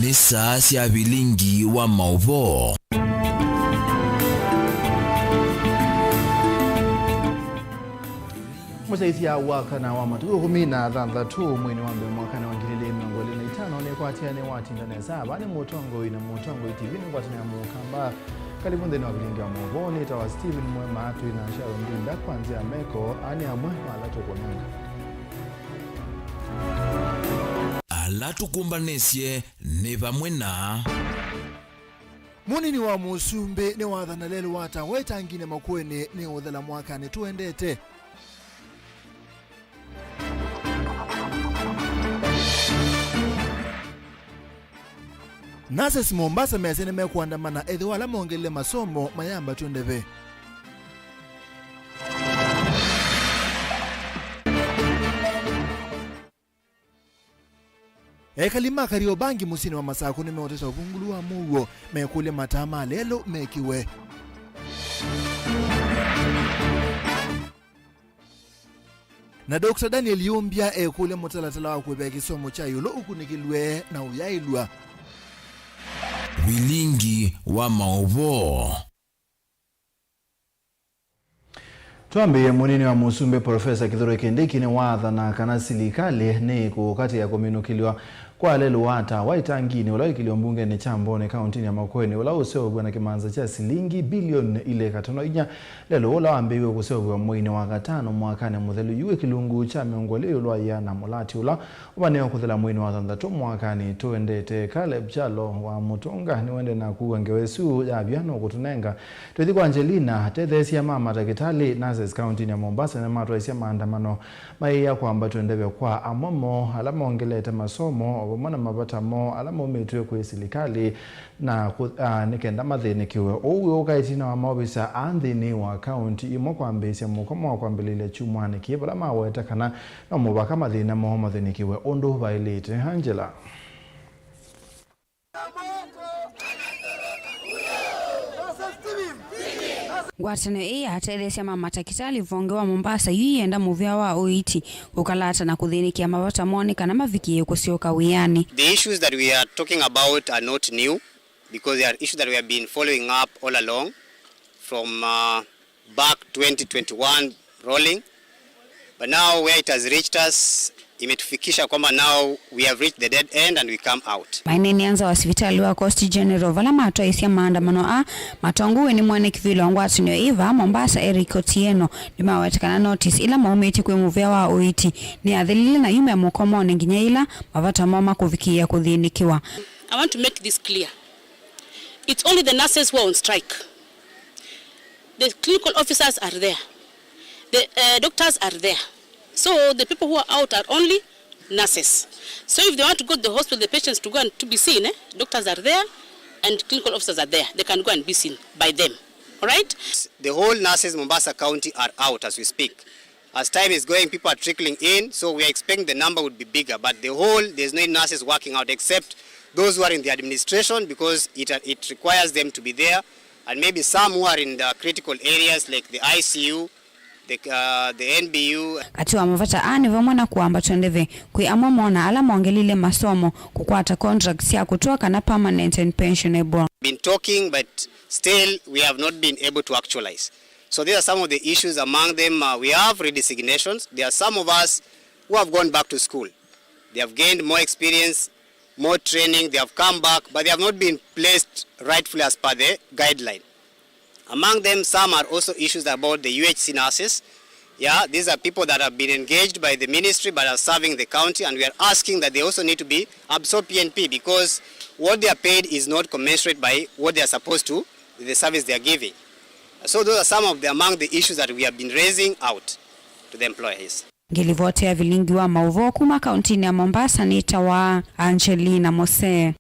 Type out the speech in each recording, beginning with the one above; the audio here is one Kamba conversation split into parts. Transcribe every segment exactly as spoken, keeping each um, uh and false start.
Nĩ saa sya vilingi wa maũvoo. Mũsyaĩĩsya wa kana wa matukũ ĩkũmi na thanthatũ mweinĩ wa mbee mwakanĩ wa ngili ilĩ mĩongo ĩlĩ na itano nĩkwatĩanĩ watinda nesa. Ava nĩ Mũtongoi na Mũtongoi T V nĩ ngwatanĩo ya Mũkamba. Kalivu nthĩnĩ wa vilingi wa maũvoo. Nĩtawa Stephen Mwema, twĩ na Sharon Ndinda kwa nzĩa ya meko. Aa nĩ amwe ma ala tũkũnenga. Ala tũkũmbanĩsye nĩ vamwe na. Mũnini wa mũsumbĩ nĩwathana lelũ wa tawa ĩtanginĩ Makueni nĩ ũthela mwakanĩ tũendete. Nurses Mombasa mesĩ nĩmekũandamana ethĩwa ala mongelile masomo mayambatw'e ndeve. Ekali ma Kariobangi mũsyĩnĩ wa Masakũ nĩmeũteta ũvungũlu wa mũuo, mekũlya mataa ma lelũ mekĩwe. Na Doctor Daniel Yumbya ekũlya mũtalatala wa kũĩvĩa kĩsomo kya ĩũlũ ũkunĩkĩlw'e na ũyaĩlw'a. Vilingi wa maũvoo. Twambĩĩe, mũnini wa mũsumbĩ Profesa Kithure Kindiki nĩwaathana kana silikalĩ nĩĩkũkatĩĩa kũminũkĩlw'a kwa lelũ wa tawa ĩtanginĩ ũla wĩkĩlwe mbungenĩ kya Mboni kauntinĩ ya Makueni, ũla ũseũvw'a na kĩmanza kya silingi bilioni ilĩ katono inya. Lelũ ũla wambĩĩiw'e kũseũvw'a mweinĩ wa katano mwakanĩ mũthelu yu wĩ kĩlungu kya mĩongo ĩlĩ ĩũlũ wa ĩana. Mũlati ũla ũvanĩwe kũthela mweinĩ wa thanthatũ mwakanĩ tũendete. Caleb Kyalo wa Mũtũnga nĩwendee na kuw'a ngewa ĩsu yavya nũkũtũnenga. Twĩthi kwa Angelina. Atetheesya ma matakĩtalĩ, nurses, kauntinĩ ya Mombasa nĩmatwaisye maandamano mayĩĩa kwambatw'a ndeve kwa amwe moo ala mongelete masomo o vamwe na mavata moo ala maumĩtw'e kwĩ silikalĩ na kũ-, a, nĩ kenda mathĩnĩkĩwe. Ũu wĩũka ĩtina wa maovisa a nthĩnĩ wa kaunti imwe kwambĩĩsya mũkomo wa kwambĩlĩlya kyumwanĩ kĩĩ vala maweta kana no mũvaka mathĩna moo mathĩnĩkĩwe ũndũ vaĩlĩte. Angela. Ngwatanĩo ĩĩ ya atetheesya ma matakĩtalĩ vonge wa Mombasa yu yĩenda mũvĩa wa ũiiti kũkalata na kũthĩnĩkĩa mavata moo nĩ kana mavikĩĩe kũsyoka wĩanĩ. The issues that we are talking about are not new because they are issues that we have been following up all along from, uh, back twenty twenty-one rolling. But now where it has reached us, imetufikisha kwamba now we have reached the dead end and we come out. Maineneanza wa sivitali wa Coast General vala matwaisye maandamano a matongow'e nĩ mwene kĩvĩla wa ngwatanĩo ĩĩ vaa Mombasa, Eric Otieno, nĩmaweta kana notice ila maumĩtye kwĩ mũvĩa wa ũiiti nĩyathelile na yumĩa mũkomonĩ nginya yĩla mavata moo makũvikĩĩa kũthĩnĩkĩwa. I want to make this clear. It's only the nurses who are on strike. The clinical officers are there. The, uh, doctors are there. So the people who are out are only nurses. So if they want to go to the hospital, the patients to go and to be seen, eh, doctors are there and clinical officers are there. They can go and be seen by them. All right? The whole nurses Mombasa County are out as we speak. As time is going, people are trickling in, so we are expecting the number would be bigger. But the whole, there's no nurses working out except those who are in the administration because it, it requires them to be there, and maybe some who are in the critical areas like the I C U, the, uh, the N B U. Katĩ wa mavata aa nĩ vamwe na kũambatw'a ndeve kwĩ amwe moo na ala mongelile masomo, kũkwata contract sya kũtũa kana permanent and pensionable. Been talking, but still we have not been able to actualize. So these are some of the issues. Among them, uh, we have redesignations. There are some of us who have gone back to school. They have gained more experience, more training. They have come back, but they have not been placed rightfully as per the guideline. Among them, some are also issues about the U H C nurses. Yeah, these are people that have been engaged by the ministry but are serving the county, and we are asking that they also need to be absorbed P N P because what they are paid is not commensurate by what they are supposed to, the service they are giving. So those are some of the, among the issues that we have been raising out to the employers. Ngĩlivoti ya vilingi wa maũvoo kuma kauntinĩ ya Mombasa nĩtawa Angelina Mose.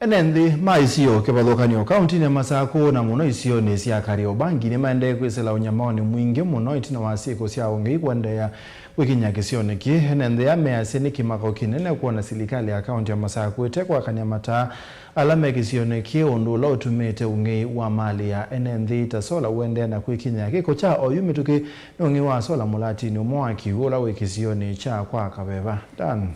Ene nthĩ ma isio kĩvathũkany'o kauntinĩ ya Masakũ na mũno isionĩ sya Kariobangi nĩmaendee kwĩsĩla ũnyamaonĩ mwingĩ mũno ĩtina wa syĩko sya ũng'ei kũendeea kwĩkiny'a kĩsionĩ kĩĩ. Ene nthĩ aa measya nĩ kĩmako kĩnene kwona silikalĩ ya kaunti ya Masakũ ĩtekwakany'a mataa ala me kĩsionĩ kĩĩ, ũndũ ũla ũtumĩte ũng'ei wa malĩ ya ene nthĩ ta sola ũendeea na kwĩkiny'a. Kĩko kya oyu mĩtũkĩ nĩ ũng'ei wa sola mũlatinĩ ũmwe wa kĩw'ũ ũla wĩ kĩsionĩ kya kwa Kaveva. Dan.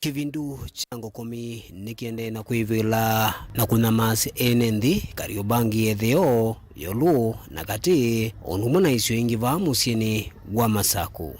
Kĩvindu kya ngũkũmi nĩkĩendee na kwĩvĩla na kũnyamasya ene nthĩ Kariobangi ĩtheo, ĩũlũ na katĩ, o ũndũ ũmwe na isio ingĩ vaa mũsyĩnĩ wa Masaku.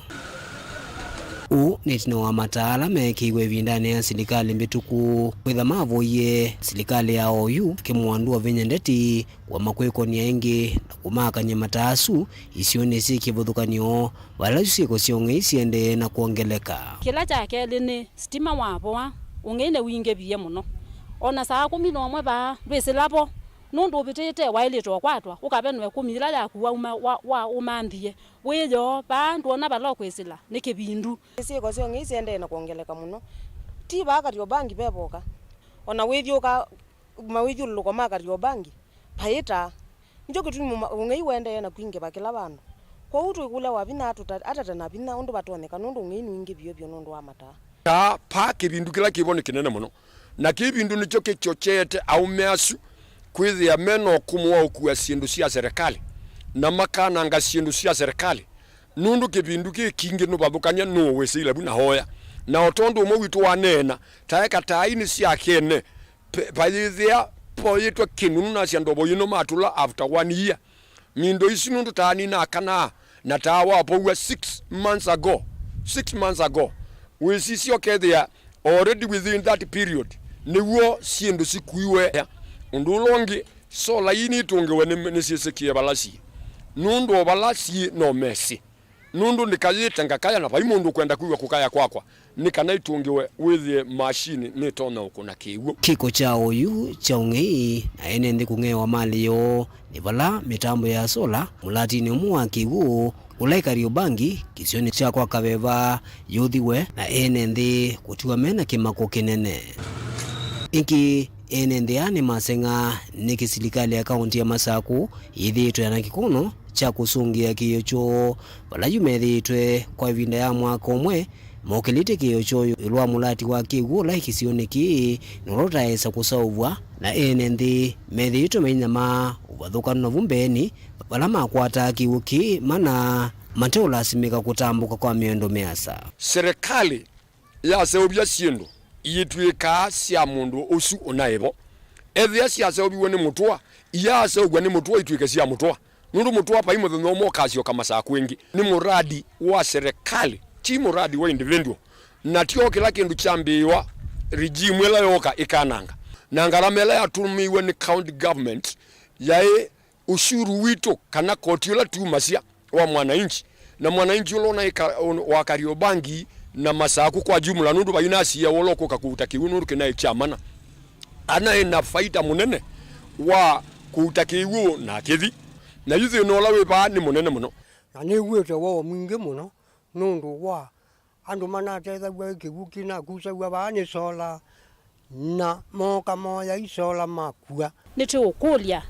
Ũũ nĩ ĩtina wa mataa ala meekĩiwe ĩvindanĩ ya silikalĩ mbĩtũku, kwĩtha mavoyie silikalĩ ya oyu kĩmwandu wa vinya ndeti kũema kwĩkony'a ĩngĩ na kũmakany'a mataa asu isionĩ syĩ kĩvathũkany'o, vala isu syĩko sya ũng'ei siendee na kwongeleka. Kĩla kya kelĩ nĩ sitima wavoa, ũng'ei nĩwingĩvie mũno. O na saa kũmi na ũmwe vaa ndwĩsĩla vo, nũndũ ũvĩtĩte waĩlĩte ũkwatwa, ũkavenwe kũmi yĩla yaku wauma, wa, wa ũmanthie. Wĩoo, vaa ndwona vala ũkwĩsĩla, nĩ kĩvindu. Syĩko sya ũng'ei siendee na kwongeleka mũno. Ti vaa Kariobangi ve voka. O na wĩthyũũka mawĩthyũlũlũko ma Kariobangi, vaĩ taa. Nĩkyo kĩtumi mũma-, ũng'ei ũendee na kwingĩva kĩla vandũ. Kwoou twĩkũlya wa vinya atũta-, atate na vinya ũndũ vatonyeka, nũndũ ũng'ei nĩwingĩvie vyũ nũndũ wa mataa. Taa, paa kĩvindu kĩla kĩvo nĩ kĩnene mũno. Na kĩvindu nĩkyo kĩkyocheete aũme asu kwĩthĩa me na ũkũmũ wa ũkua syĩndũ sya serikali, na makananga syĩndũ sya serikali. Nũndũ kĩvindu kĩ kingĩ nũvathũkany'a nũũ wĩsĩile vu na oya. Na o tondũ ũmwe witũ waneena, taeka taa ii nĩ sya kene, pe-, vayĩthĩa voyĩtwe kĩndũ nũnasya ndovo yĩno matũla after one year. Mindo isu nũndũ taa nĩnakanaa na taa wavow'a six months ago. Six months ago. Wĩsisya ũkethĩa already within that period nĩw'o syĩndũ sikuiwe. Ũndũ ũla ũngĩ, sola ii nitũngĩwe nĩ, nĩsyĩsĩkĩe vala syĩ. Nũndũ o vala syĩ no mesĩ. Nũndũ ndĩkayĩte ngakaya, na vai mũndũ ũkwenda kwĩw'a kũkaya kwakwa, nĩ kana itũngĩwe wĩthĩe mashini nĩtonya ũkũna kĩw'ũ. Kĩko kya oyu kya ũng'ei na ene nthĩ kũng'ewa malĩ yoo nĩ vala mĩtambo ya sola mũlatinĩ ũmwe wa kĩw'ũ ũla ĩ Kariobangi kĩsionĩ kya kwa Kaveva yũthiwe na ene nthĩ kũtiwa me na kĩmako kĩnene. Ĩngĩ, ene nthĩ aa nĩmaseng'a nĩkĩ silikalĩ ya kaũnti ya Masaku yĩthĩĩtwe na kĩkono kya kũsũngĩa kĩĩo kyoo, vala yu methĩĩtwe kwa ĩvinda ya mwaka ũmwe mokĩlĩtye kĩĩo kyoo ĩũlũ wa mũlati wa kĩw'ũ ũla ĩ kĩsionĩ kĩĩ, na ũla ũtaesa kũseũvw'a, na ene nthĩ methĩĩtwe mainyamaa ũvathũkanu navu mbeenĩ, vala makwataa kĩw'ũ kĩĩ mana mateũlasimĩka kũtambũka kwa mĩendo mĩasa. Serikali yaseũvya syĩndũ, iitw'ĩkaa sya mũndũ ũsu ũnaĩ vo. Ethĩa syaseũviw'e nĩ mũtũa, iyaaseũvw'a nĩ mũtũa itw'ĩke sya mũtũa, nũndũ mũtũa vai mũthenya ũmwe ũkasyoka Masaku ĩngĩ. Nĩ mũradi wa serikali, ti mũradi wa individual. Na tyo kĩla kĩndũ kyambĩĩwa regime ĩla yooka ĩkananga. Na ngarama ĩla yatũmĩiwe nĩ county government yaĩ ũshuru witũ, kana koti ũla tuumasya wa mwananchi, na mwananchi ũla ũnaĩ ka-, ũn-, wa Kariobangi na Masaku kwa jumla, nũndũ vainasiawa ũla ũkũka kũuta kĩw'ũ, nũndũ kĩnaĩ kya mana. Anaĩ na faida mũnene wa kũuta kĩw'ũ na akĩthi, na yu thĩna ũla wĩ vaa nĩ mũnene mũno. Na nĩw'ĩte woo mwingĩ mũno nũndũ wa andũ manatethaw'a kĩw'ũ kĩnakusaw'a vaa nĩ sola, na mooka moya isola makua. Nĩtũũkũlya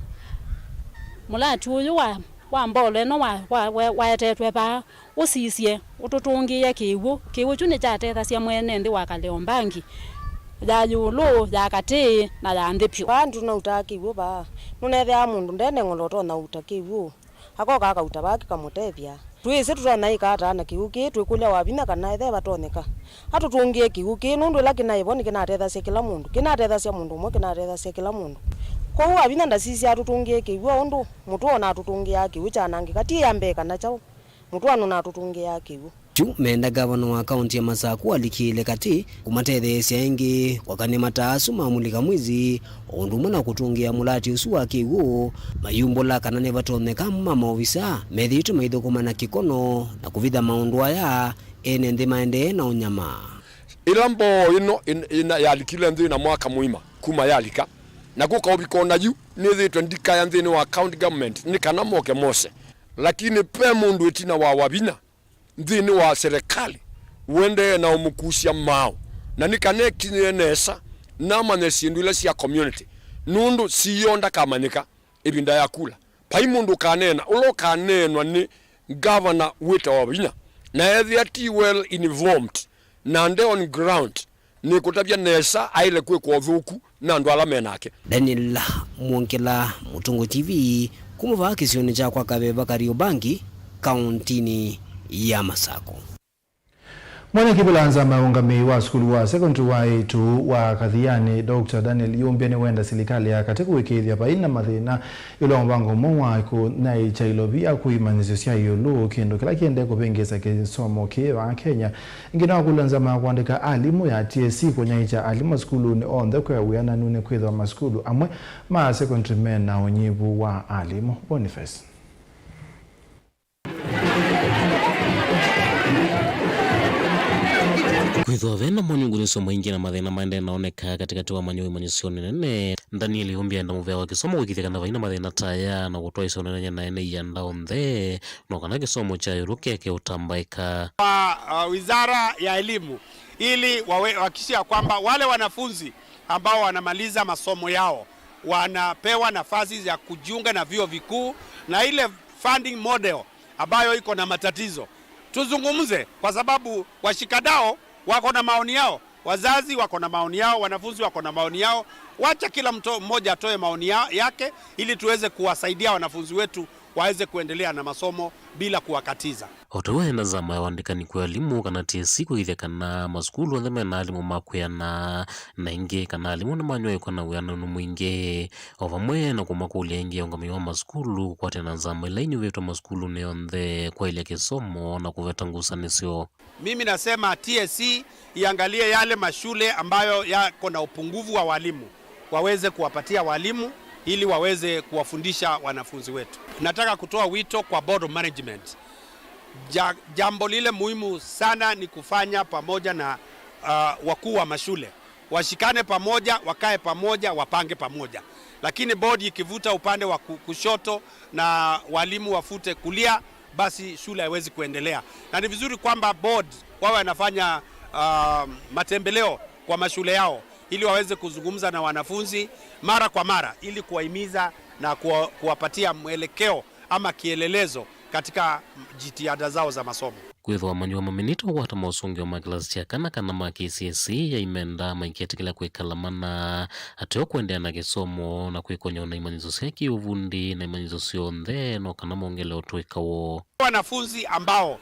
mũlati ũyũ wa, wa mbolo ĩno wa, wa, wa, waetetwe vaa ũsisye ũtũtũngĩĩe kĩw'ũ. Kĩw'ũ kyu nĩkyatethasya mwene nthĩ wa Kariobangi, ya ĩũlũ, ya katĩ, na ya nthĩ vyũ. Vaa nĩtũnautaa kĩw'ũ vaa, nũnethĩaa mũndũ ndene ng'olo ũtonya ũuta kĩw'ũ. Akoka akauta vaa kĩkamũtethya. Twĩsĩ tũtonya ĩka ata na kĩw'ũ kĩĩ, twĩkũlya Wavinya kana ethĩwa vatonyeka atũtũngĩe kĩw'ũ kĩĩ, nũndũ ĩla kĩnaĩ vo nĩkĩnatethasya kĩla mũndũ, kĩnatethasya mũndũ ũmwe, kĩnatethasya kĩla mũndũ. Kwoou Wavinya ndasisya atũtũngĩe kĩw'ũ, o ũndũ mũtũa ũnatũtũngĩaa kĩw'ũ kyanangĩka, ti ya mbee kana kyaũ, mũtũa nũnatũtũngĩaa kĩw'ũ. Yu menda ngavana wa kaũnti ya Masaku alikĩĩle katĩ kũmatetheesya ĩngĩ kwaka nĩ mataa asu ma mulika mwizi, o ũndũ ũmwe na kũtũngĩa mũlati ũsu wa kĩw'ũ, mayumbũla kana nĩvatonyeka ma maovisa methĩĩtwe maithũkũma na kĩkono na kũvitha maũndũ aya ene nthĩ maendee na ũnyamaa. Ĩla mboo ĩno ĩn-, ĩna yalikile nthĩ na mwaka mũima kuma yalika, na kũkaũvika o na yu nĩthĩĩtwe ndikaya nthĩnĩ wa county government nĩ kana moke mose. Lakini ve mũndũ ĩtina wa Wavinya nthĩnĩ wa serikali ũendee na ũmũkusya maaũ, na nĩ kana ekinyĩe nesa na amanye syĩndũ ila sya community, nũndũ siyo ndakamanyĩka ĩvinda ya kula. Vai mũndũ ũkaneena, ũla ũkaneenwa nĩ ngavana wĩtawa Wavinya, na ethĩa ti well informed na nde on ground, nĩkũtavya nesa aĩle kwĩkwa ũthũku na andũ ala me nake. Daniel Mwongela, Mũtũngũ T V, kuma vaa kĩsionĩ kya kwa Kaveva Kariobangi, kaũntinĩ ya Masaku. Mwene kĩvĩla nzama ya ũngamĩi wa sukulu wa sekondari wa eĩtu wa Kathiani, Doctor Daniel Yumbia, nĩwenda silikalĩ ya katĩ kũĩkĩĩthya vai na mathĩna ĩũlũ wa mũvango ũmwe wa kũnyaĩĩkya ilovia kũimanyĩsyo sya ĩũlũ, kĩndũ kĩla kĩendee kũvĩngĩĩsa kĩsomo kĩĩ vaa Kenya. Ĩngĩ nĩwakũlya nzama ya kũandĩka alimũ ya T S C kũnyaĩĩkya alimũ masukulunĩ onthe kwĩ wĩananu, nĩkwĩthĩwa masukulu amwe ma sekondari me na ũnyivu wa alimũ. Boniface. Kwĩthĩwa ve na monyungunyĩsyo maingĩ na mathĩna maendee naoneka katĩkatĩ wa amanyĩw'a imanyĩsyonĩ nene, Daniel Yumbia enda mũvea wa kĩsomo kũĩkĩĩthya kana vai na mathĩna ta aya na kũtwaĩsya ũneenany'a na ene ianda onthe, no kana kĩsomo kya ĩũlũ kĩeke ũtambaĩka. Kwa, uh, Wizara ya Elimu ili wawe-, wahakikishe ya kwamba wale wanafunzi ambao wanamaliza masomo yao wanapewa nafasi ya kujiunga na vyuo vikuu, na ile funding model ambayo iko na matatizo, tuzungumze, kwa sababu washikadau wako na maoni yao, wazazi wako na maoni yao, wanafunzi wako na maoni yao. Wacha kila mtu mmoja atoe maoni ya-, yake ili tuweze kuwasaidia wanafunzi wetu waweze kuendelea na masomo bila kuwakatiza. O ta ũu enda nzama ya ũandĩkani kwĩ alimũ kana T S C kũĩkĩĩthya kana masukulu onthe me na alimũ ma kwĩana, na ĩngĩ kana alimũ nĩmanywaĩĩkwa na wĩananu mwingĩ, o vamwe na kũmakũlya ĩngĩ aũngamĩi wa masukulu kũkwatĩana na nzama ila inyuvĩtwe masukulunĩ onthe kwaĩlya kĩsomo na kũveta ngusanĩsyo. Mimi nasema T S C iangalie yale mashule ambayo yako na upungufu wa walimu, waweze kuwapatia walimu ili waweze kuwafundisha wanafunzi wetu. Nataka kutoa wito kwa Board of Management. Ja-, jambo lile muhimu sana ni kufanya pamoja na, uh, wakuu wa mashule. Washikane pamoja, wakae pamoja, wapange pamoja. Lakini board ikivuta upande wa ku-, kushoto na walimu wafute kulia, basi shule haiwezi kuendelea. Na ni vizuri kwamba board wawe wanafanya, uh, matembeleo kwa mashule yao ili waweze kuzungumza na wanafunzi mara kwa mara ili kuwahimiza na kuwa-, kuwapatia mwelekeo ama kielelezo katika jitihada zao za masomo. Kwĩthĩwa amanyĩw'a maminĩte kũkwata mosũngĩo ma kĩlasi kya kana kana ma K C S E, aimenda maiketĩkĩla kwĩkala mana ateo kũendeea na kĩsomo na kwĩkony'a na imanyĩsyo sya kĩũvundi na imanyĩsyo syonthe no kana mongele ũtũĩka woo. Wanafunzi ambao,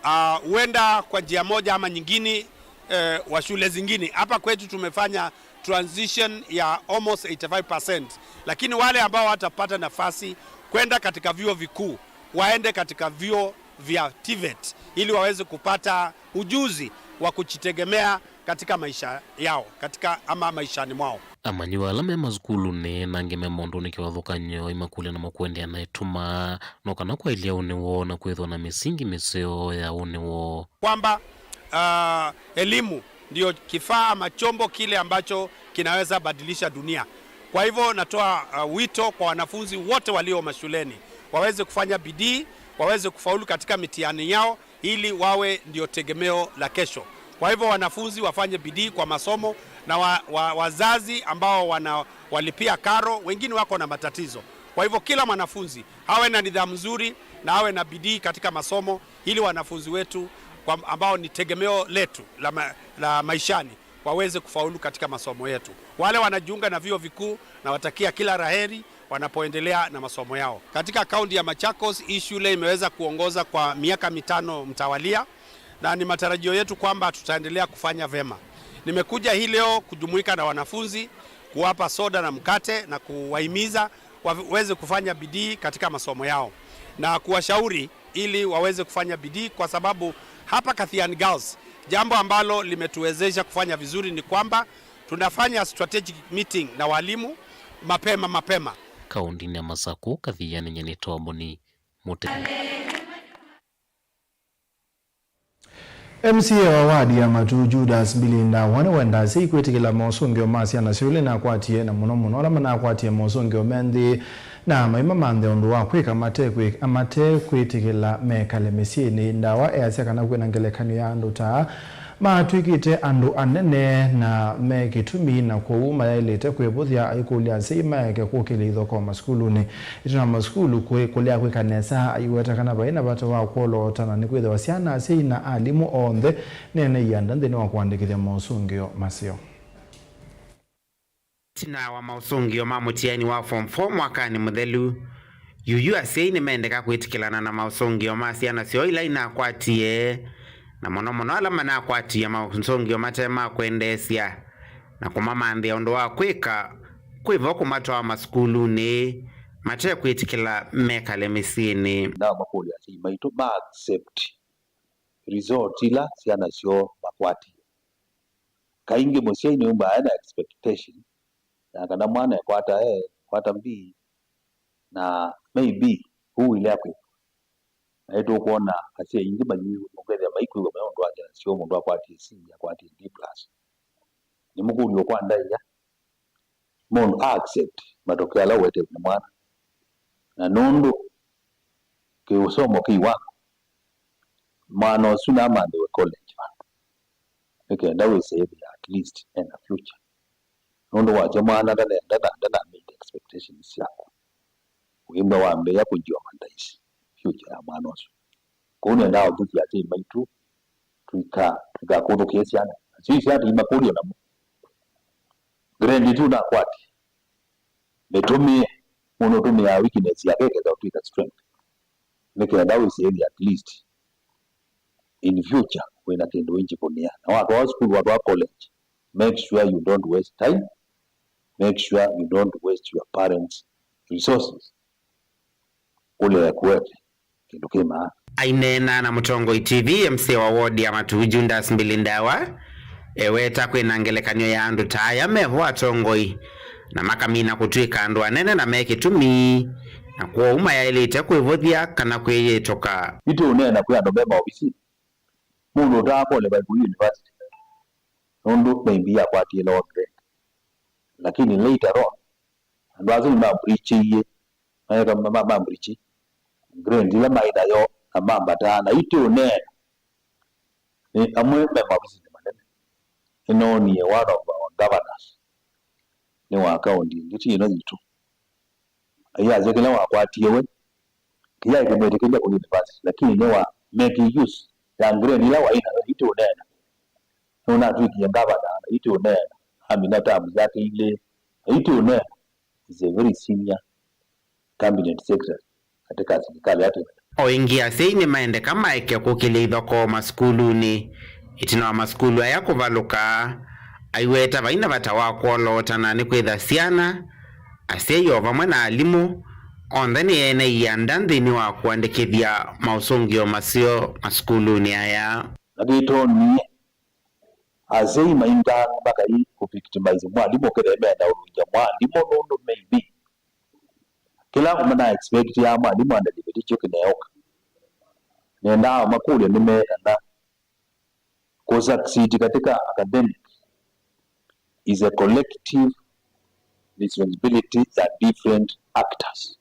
ah, huenda kwa njia moja ama nyingine, eh, wa shule zingine. Hapa kwetu tumefanya transition ya almost eighty-five percent, lakini wale ambao watapata nafasi kwenda katika vyuo vikuu, waende katika vyuo vya TVET ili waweze kupata ujuzi wa kujitegemea katika maisha yao, katika, ama maishani mwao. Amanyĩw'a ala me masukulunĩ na angĩ me maũndũnĩ kĩvathũkany'o imakũlya na makũendeea na ĩtuma no kana kwaĩlya ũnĩ woo na kwĩthĩwa na mĩsingi mĩseo ya ũnĩ woo. Kwamba, ah, elimu ndio kifaa ama chombo kile ambacho kinaweza badilisha dunia. Kwa hivyo natoa, ah, wito kwa wanafunzi wote walio mashuleni waweze kufanya bidii, waweze kufaulu katika mitihani yao ili wawe ndio tegemeo la kesho. Kwa hivyo wanafunzi wafanye bidii kwa masomo na wa-, wa-, wazazi ambao wanawalipia karo, wengine wako na matatizo. Kwa hivyo kila mwanafunzi awe na nidhamu nzuri na awe na bidii katika masomo ili wanafunzi wetu kwa-, ambao ni tegemeo letu la ma-, la maishani waweze kufaulu katika masomo yetu. Wale wanajiunga na vyuo vikuu, nawatakia kila la heri wanapoendelea na masomo yao. Katika kaunti ya Machakos, hii shule imeweza kuongoza kwa miaka mitano mtawalia, na ni matarajio yetu kwamba tutaendelea kufanya vema. Nimekuja hii leo kujumuika na wanafunzi, kuwapa soda na mkate na kuwahimiza waweze kufanya bidii katika masomo yao na kuwashauri ili waweze kufanya bidii, kwa sababu hapa Kathiani Girls, jambo ambalo limetuwezesha kufanya vizuri ni kwamba tunafanya strategic meeting na walimu mapema mapema. Kaũntĩnĩ ya Masakũ, Kathiani, nyie nĩtawa Boni Mũte. M C A wa wadi ya Matu, Judas Mbili Ndawa, nĩwendaa asyai kwĩtĩkĩla mosũngĩo ma syana syoo ila inakwatie, na mũno mũno ala manakwatie mosũngĩo me nthĩ na maimamanthe ũndũ wa kwĩka mate kwĩ-, mate kwĩtĩkĩla mekale mĩsyĩnĩ. Ndawa easya kana kwĩna ngelekany'o ya andũ ta aa matw'ĩkĩte andũ anene na me kĩtumi, na kwoou mayaĩlĩte kwĩvũthya, aikũlya asyai maeke kũkĩlya ithokoo masukulunĩ. Ĩtina wa masukulu kwĩ-, kũlea kwĩka nesa, aiweta kana vai na vata wa kwolootana nĩkwĩthĩwa syana, asyai, na alimũ onthe nĩ ene ianda nthĩnĩ wa kũandĩkĩthya mosũngĩo maseo. Ĩtina wa maũsũngĩo ma mũtiani wa Form four mwakanĩ mũthelu, yuyu asyai nĩmendeka kwĩtĩkĩlana na maũsũngĩo ma syana syoo ila inakwatie na mũno mũno ala manakwatie maũsũngĩo mate ma kwendeesya na kũmamanthĩa ũndũ wa kwĩka, kwĩ vo kũmatwaa masukulunĩ mate kwĩtĩkĩla mekale mĩsyĩnĩ. Ndamakũlya asyai maitũ ma accept result ila syana syoo makwatie. Kaingĩ mũsyai nĩumbaa ena expectation ya kana mwana ekwata A, ekwata B, na maybe ũu ile akwĩka. Na nĩtũkwona asyai aingĩ manyiw'e, ũkethĩa maikwĩw'a me ũndũ wa syana syoo, mũndũ akwatie C, akwatie D plus. Nĩmũkũlyo kwa ndaĩa, mũndũ a accept matokeo ala ũetee nĩ mwana. Na nũndũ kĩũsomo kĩ wako, mwana ũsu namanthĩwe college vandũ, nĩ kenda wĩsĩ ĩthĩa at least ena future. Nũndũ wakya mwana ndana- ndana- ndana meet expectations syaku. Wĩmba wambĩĩa kũjioma ndaisi future ya mwana ũsu. Kwoou nĩendaa ũthukya asyai maitũ, tũika- tũikakũthũkĩe syana. Nasyo isyana tũimakũlya namo. Grade two nakwati. Mĩtũmĩe, mũndũ ũtũmĩaa weakness yake ĩkesa kũtw'ĩka strength. Nĩ kenda wĩsĩ ĩthĩa at least in future wĩna kĩndũ ũinjivũnĩa. Na watwaa sukulu, watwaa college, make sure you don't waste time, make sure you don't waste your parents' resources. Ũlee kũete kĩndũ kĩ maana. Aineena na Mũtongoi T V, M C A wa ward ya Matuu, Judas Mbili Ndawa, eweta kwĩna ngelekany'o ya andũ ta aya me vo atongoi na makamina kũtw'ĩka andũ anene na me kĩtumi, na kwoou mayaĩlĩte kwĩvũthya kana kwĩyĩtũka. Ĩtĩ ũneena kwĩ andũ me maovisinĩ, mũndũ ũtaakwalify kũthi university nũndũ maybe akwatie lower grade, lakini later on andũ asu nĩmambreachĩie, maeka ma- ma- mambreachi grade ila maĩ nayo na mambataa. Na ĩtĩ ũneena nĩ amwe me maovisinĩ manene. Nĩnoonie one of our governors, nĩ wa kaũnti ĩngĩ, ti ĩno yitũ. Ayasya kĩla wakwatie we kĩyaĩ kĩmwĩtĩkĩlya kũthi university, lakini nĩwa make use ya grade ila waĩ nayo. Ĩtĩ ũneena nũnatw'ĩkie ngavana, na ĩtĩ ũneena amina term syake ilĩ, na ĩtĩ ũneena is a very senior cabinet secretary katika serikali ya Kenya. O ĩngĩ, asyai nĩmaendeka maeke kũkĩlya ithokoo masukulunĩ ĩtina wa masukulu aya kũvalũka. Aiweta vai na vata wa kwoloota na nĩkwĩtha syana, asyai o vamwe na alimũ onthe nĩ ene ianda nthĩnĩ wa kũandĩkĩthya maũsũngĩo maseo masukulunĩ aya. Na kĩtonie, asyai maingaa makai kũvictimize mwalimũ, kĩthemenda ũlũngya mwalimũ nũndũ maybe kĩla mana expectia mwalimũ andelive tikyo kĩneũka. Nendaa makũlyo nĩmee kana kũsucceed katika academic is a collective responsibility ya different actors.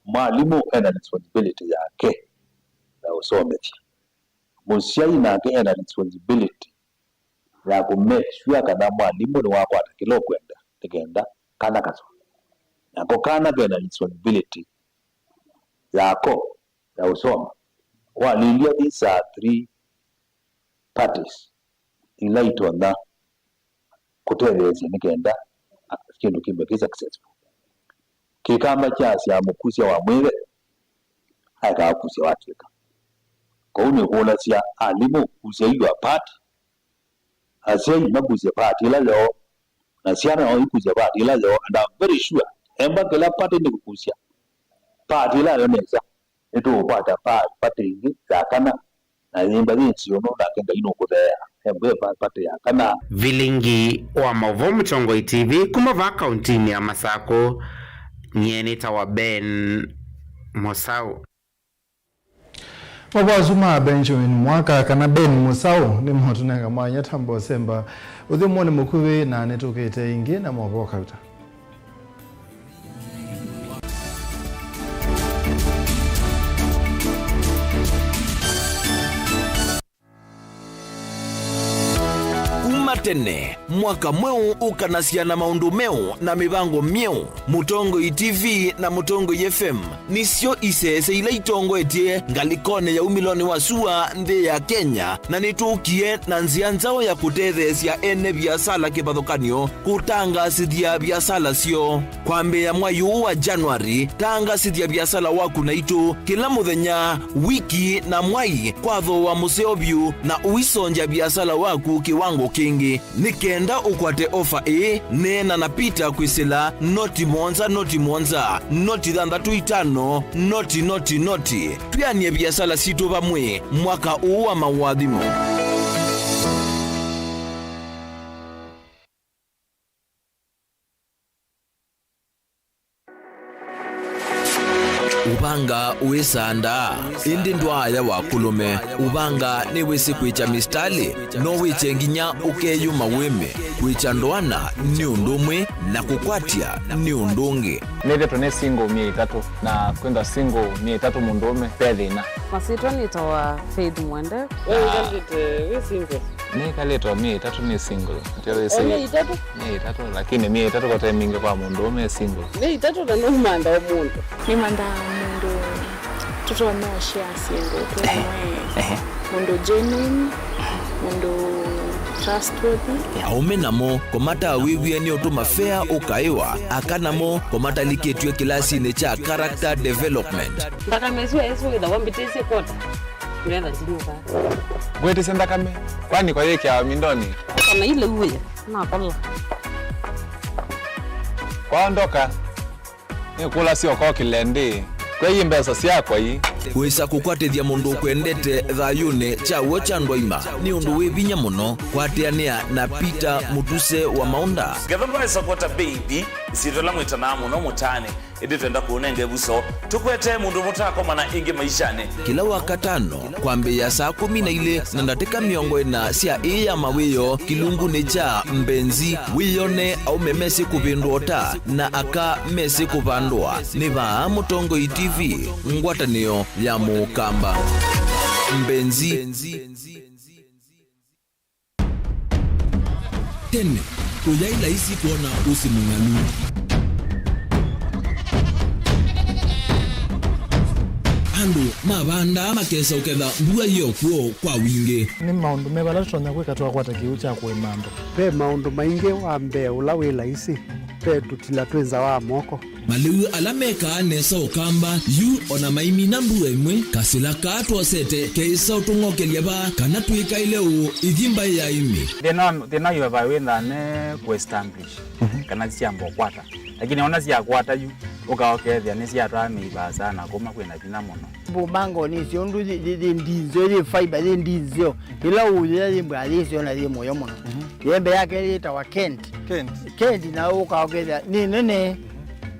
Mwalimũ ena responsibility yake ya ũsomethya. Mũsyai nake ena responsibility ya kũ make sure kana mwalimũ nĩwakwata kĩla ũkwenda nĩ kenda kana kasome. Nako kana kena responsibility yako ya ũsoma. Walilya, these are three parties ila itonya kũtetheesya nĩ kenda kĩndũ kĩmwe kĩ successful. Kĩkamba kyasya mũkusya wa mwĩve aekaa ũkusya watw'ĩka. Kwoou nĩkũlasya alimũ, kusya your part, asyai makusye part ĩla yoo, na syana no ikusye part ĩla yoo, and I'm very sure emba kĩla party nĩkũkusya part ĩla yo nesa, nĩtũũkwata pa- party ĩngĩ ya kana, na yĩmba yĩ nzeo nũndũ nake Ngai nũkũtheea. Emba pa- party ya kana. Vilingi wa maũvoo Mũtongoi T V kuma vaa kauntinĩ ya Masakũ, nyie nĩtawa Ben Mũsaũ. Mavoo asu ma Benjamin Mwaka kana Ben Mũsaũ nĩmotũnenga mwanya ta mbosemba ũthyũmũnĩ mũkuvĩ, na nĩtũkĩte ĩngĩ na mavoo kauta. Kuma Tene, mwaka mweũ ũkanasya na maũndũ meũ na mĩvango myeũ. Mũtongoi T V na Mũtongoi F M nĩsyo isese ila itongoetye ngalĩkonĩ ya umĩlonĩ wa sua nthĩ ya Kenya, na nĩtũkie na nzĩa nzaũ ya kũtetheesya ene viasala kĩvathũkany'o kũtangaasĩthya viasala syoo. Kwambĩĩa mwai ũũ wa January, tangaasĩthya viasala waku naitũ kĩla mũthenya, wiki, na mwai kwa thooa mũseo vyũ, na ũisongya viasala waku kĩwango kĩngĩ. Nĩ kenda ũkwate ofa ĩĩ, neena na Peter kwĩsĩla noti mũonza, noti mũonza, noti thanthatũ itano, noti, noti, noti. Twĩanĩe viasala sitũ vamwe mwaka ũũ wa maũathimo. Ũvanga wĩsaa ndaa, ĩndĩ ndwaaya wa kũlũme. Ũvanga nĩwĩsĩ kwĩkya mĩsitalĩ, no wĩkye nginya ũkeyũma wĩme. Kwĩkya ndoana nĩ ũndũ ũmwe, na kũkwatya nĩ ũndũ ũngĩ. Nĩthĩtwe nĩ single myei ĩtatũ, na kwĩthwa single myei ĩtatũ mũndũũme ve thĩna. Masyĩtwa nĩtawa Faith Mwende. We wĩkalĩte wĩ single? Nĩkalĩte o myei ĩtatũ nĩ single. Ndio wĩsĩ. O myei ĩtatũ? Myei ĩtatũ, lakini myei ĩtatũ kote mingĩ kwa mũndũũme e single. Myei ĩtatũ na nũmantha o mũndũ. Nĩmanthaa mũndũ tũtonya ũshare syĩndũ twĩ amwe. Ehe. Mũndũ genuine, mũndũ trustworthy. Aũme namo kũmatawĩw'e nĩ ũtũma fea ũkaĩwa, aka namo kũmatalikĩtw'e kĩlasinĩ kya character development. Nthakame ĩsu yaĩsĩ wĩthawa mbĩtĩsye kwota. Ngetha ndinyuka. Ngwĩtĩsye nthakame, kwani kwa yĩkĩawa mindoni? Kana ile uwe, nakola. Kwaondoka, nĩkũlasya ũkokĩle ndĩ. Kwei mbesa syakwa ii. Kwĩsa kũkwatĩthya mũndũ ũkwendete thayũnĩ kya w'o kya ndwaima nĩ ũndũ wĩ vinya mũno. Kwatĩanĩa na Peter Mũtuse wa Maũnda. Ngetha ndwaĩsa kwota baby, ĩsyĩtwa ĩla mwĩtanaa mũno mũtaanĩ. Ĩndĩ twenda kũũnenga ĩvuso, tũkwete mũndũ mũtakomana ĩngĩ maishanĩ. Kĩla Wakatano, kwambĩĩa saa kũmi na ilĩ na ndatĩka mĩongo ĩna sya ĩĩ ya mawĩoo, kĩlungunĩ kya Mbenzi, wĩyone aũme mesĩ kũvĩndũa ũta na aka mesĩ kũvandũa. Nĩ vaa Mũtongoi T V, ngwatanĩo ya Mũkamba. Mbenzi. Tene, kũyaĩ laisi kwona ũsĩ mũng'alu. Andũ mavandaa makesa ũketha mbua yĩ o kw'o kwa wingĩ. Nĩ maũndũ meva ala tũtonya kwĩka twakwata kĩw'ũ kya kũĩma andũ? Ve maũndũ maingĩ. Wa mbee ũla wĩ laisi, ve tũtila twĩ nza wa moko. Malĩu ala mekaa nesa Ũkamba yu o na maimina mbua ĩmwe, kasĩla kaa twosete keĩsa ũtũng'okelya vaa kana twĩkaĩle ũũ ĩthi mbaĩ ya ĩmĩ. Thĩna wa, thĩna wa vaa wĩthaa ne kũ establish, mhm, kana syamba ũkwata. Lakini ona syakwata yu, ũka ũkethĩa nĩsyatwaa mĩi vaasa na kũma kwĩna vinya mũno. Mbumangoni syo ndũ yĩ, yĩ, yĩ ndinzeo, yĩ fiber, yĩ ndinzeo. Ĩla ũyĩa yĩ mbwa yĩsyo na yĩ mũyo mũno. Mhm. Yembe yake yĩtawa Kent. Kent. Kent na ũka ũkethĩa nĩ nene.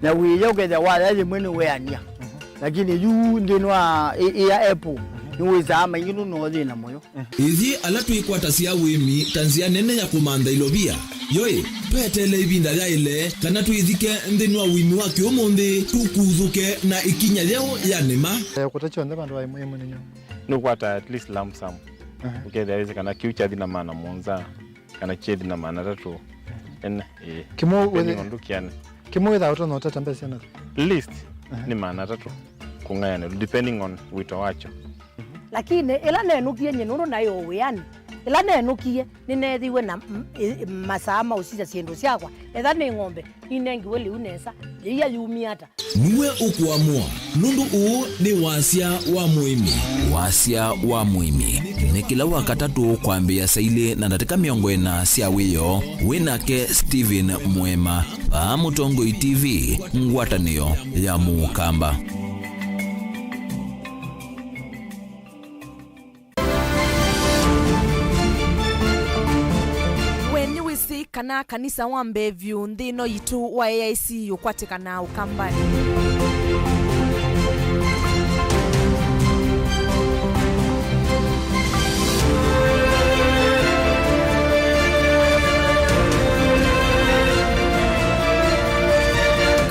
Na wĩya ũkethĩa waya yĩmwe nĩ weania. Mhm. Lakini yu nthĩnĩ wa ĩ-, ĩ ya apple, mhm, nĩ wĩsaa maingĩ nũno thĩna mũyo. Ithyĩ ala twĩkwatasya ũĩmi ta nzĩa nene ya kũmantha ilovia, yoĩ, tweteele ĩvinda yaĩle kana twĩthike nthĩnĩ wa ũĩmi wa kĩũmũnthĩ, tũkuthũke na ĩkinya yeũ ya nĩma. Eh, kũta kyonthe vandũ va ĩmwe ĩmwe nĩnyo. Nũkwata at least lump sum. Aha. Ũkethĩa wĩsĩ kana kĩu kyathi na maana mũonza, kana kyethi na maana atatũ. Ene, ĩĩ. Kĩmwe depending wĩthĩ-, on ndũkĩane. Kĩmwe wĩthaa ũtonya ũtata mbesa syana? Least, aha, nĩ maana atatũ kũng'ayanĩlwa, depending on wĩto wakyo. Lakini ĩla nenũkie nyie nũndũ naĩ o wĩanĩ, ĩla nenũkie nĩneethiwe na m-, ĩ-, masaa ma ũsisya syĩndũ syakwa, etha nĩ ng'ombe, ninengiwe lĩu nesa, yĩia yumie ata? Nue ũkũamũa, nũndũ ũũ nĩ wasya wa mũĩmi. Wasya wa mũĩmi nĩ kĩla Wakatatũ kwambĩĩa saa ilĩ na ndatĩka mĩongo ĩna sya wĩoo. Wĩ nake Stephen Mwema, vaa Mũtongoi T V, ngwatanĩo ya Mũkamba. We nĩwĩsĩ kana kanisa wa mbee vyũ nthĩ ĩno yitũ wa A I C ũkwatĩkanaa Ũkambanĩ?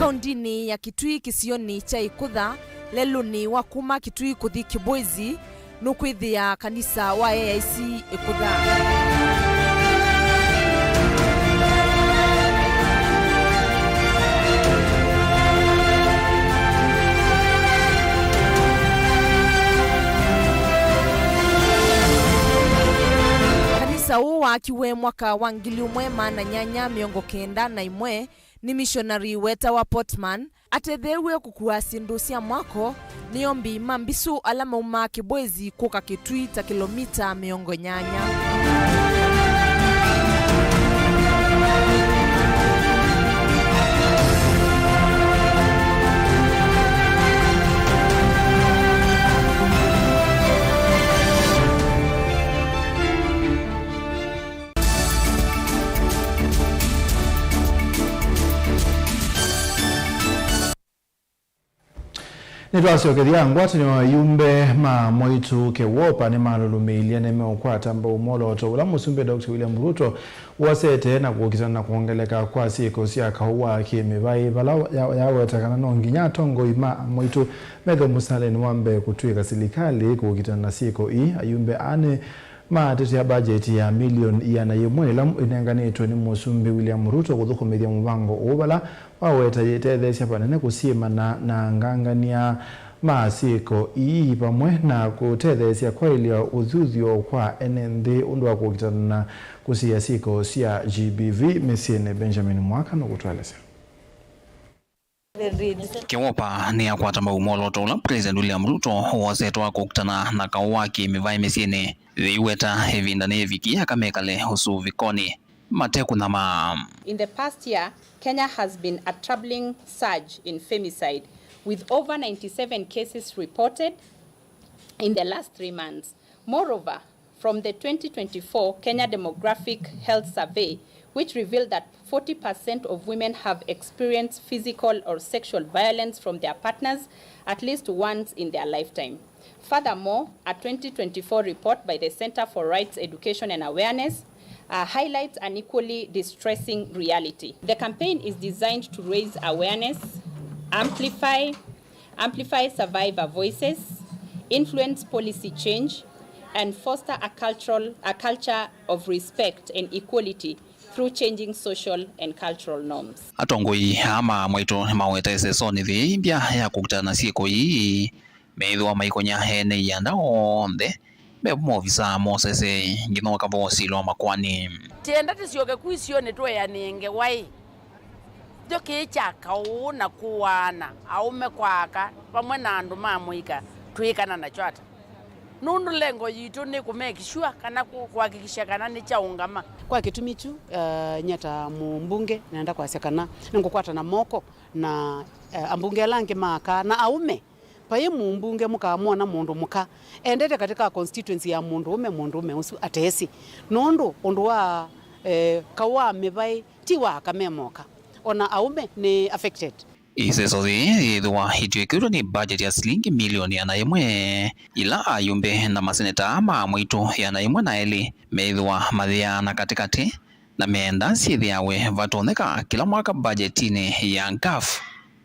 Kaũndĩnĩ ya Kitui kĩsionĩ kya Ĩkũtha, lelũnĩ wa kuma Kitui kũthi Kibwezi, nũkwĩthĩa kanisa wa A I C Ĩkũtha. Mũvata ũũ waakiwe mwaka wa ngili ĩmwe maana nyanya mĩongo kenda na ĩmwe nĩ mishonari wetawa Portman, atetheew'e kũkua syĩndũ sya mwako nĩ ombi ma mbisũ ala maumaa Kĩbwezi kũka Kĩtui ta kĩlomita mĩongo nyanya. Nĩtwasyokethya ngwatanĩo. Ayumbe ma Mwaitu Kewopa nĩmalũlũmĩilye nĩmeũkwata mbau mwolooto ũla Mũsumbĩ Doctor William Ruto wosete na kũkitana na kwongeleka kwa syĩko sya kaũ wa kĩ-mĩvaĩ, vala ya-, yaweta kana no nginya atongoi ma Mwaitu methwe mũsalĩnĩ wa mbee kũtw'ĩka silikalĩ kũkitana na syĩko ii. Ayumbe aa nĩ Matetea mbajeti ya milioni ĩana yĩmwe ĩla ĩnenganĩtwe nĩ Mũsumbĩ William Ruto kũthũkũmĩthya mũvango ũũ, vala waweta yĩtetheesya vanene kũsyĩmana na angangany'a ma syĩko ii, vamwe na kũtetheesya kwaĩlya ũthuthyo kwa ene nthĩ ũndũ wa kũkitana na kũsiĩĩa syĩko sya G B V mĩsyĩnĩ. Benjamin Mwaka nũkũtũelesya. Kewopa nĩyakwata mbau mwolooto ũla President William Ruto wosetwe wa kũkitana na kaũ wa kĩ-mĩvaĩ mĩsyĩnĩ. Yĩiweta ĩvinda nĩyĩvikie aka mekale ũsũvĩkonĩ matekũnyamaa. In the past year, Kenya has been a troubling surge in femicide, with over ninety-seven cases reported in the last three months. Moreover, from the twenty twenty-four Kenya Demographic Health Survey, which revealed that forty percent of women have experienced physical or sexual violence from their partners at least once in their lifetime. Furthermore, a twenty twenty-four report by the Center for Rights, Education and Awareness, uh, highlights an equally distressing reality. The campaign is designed to raise awareness, amplify amplify survivor voices, influence policy change, and foster a cultural, a culture of respect and equality through changing social and cultural norms. Atongoi aa ma Mwaitu nĩmaweta ĩsesonĩ ĩthei mbya ya kũkitana na syĩko ii, meĩthĩwa maikonya ene ianda onthe, me vo maovisaa mosese nginya ũkavoo silwa makoani. Tienda tĩsyoke kwisionĩ tweanĩe ngewa ĩ. Kyo kĩĩ kya kaũ na kũaana aũme kwa aka vamwe na andũ ma mũika twĩĩkana nakyo ata? Nũndũ lengo yitũ nĩ kũ make sure kana kũ-, kũhakikisha kana nĩkyaũngama. Kwa kĩtumi kyu, eh, nyie ta mũmbunge nenda kwasya kana nĩngũkwatana moko na, eh, ambunge ala angĩ ma aka na aũme. Vai mũmbunge mũkamwona mũndũ mũka endete katĩ ka constituency ya mũndũũme, mũndũũme ũsu ateesĩ. Nũndũ ũndũ wa, eh, kaũ wa mĩvaĩ ti wa aka me moka, o na aũme nĩ affected. Ĩseso yĩĩ yĩthĩwa ĩtw'ĩkĩtwe nĩ budget ya silingi milioni ĩana yĩmwe, ila ayumbe na maseneta ma Mwaitu ĩana yĩmwe na elĩ methĩwa mayĩaana katĩkatĩ, na meenda syĩthĩawe vatonyeka kĩla mwaka mbajetinĩ ya ngaf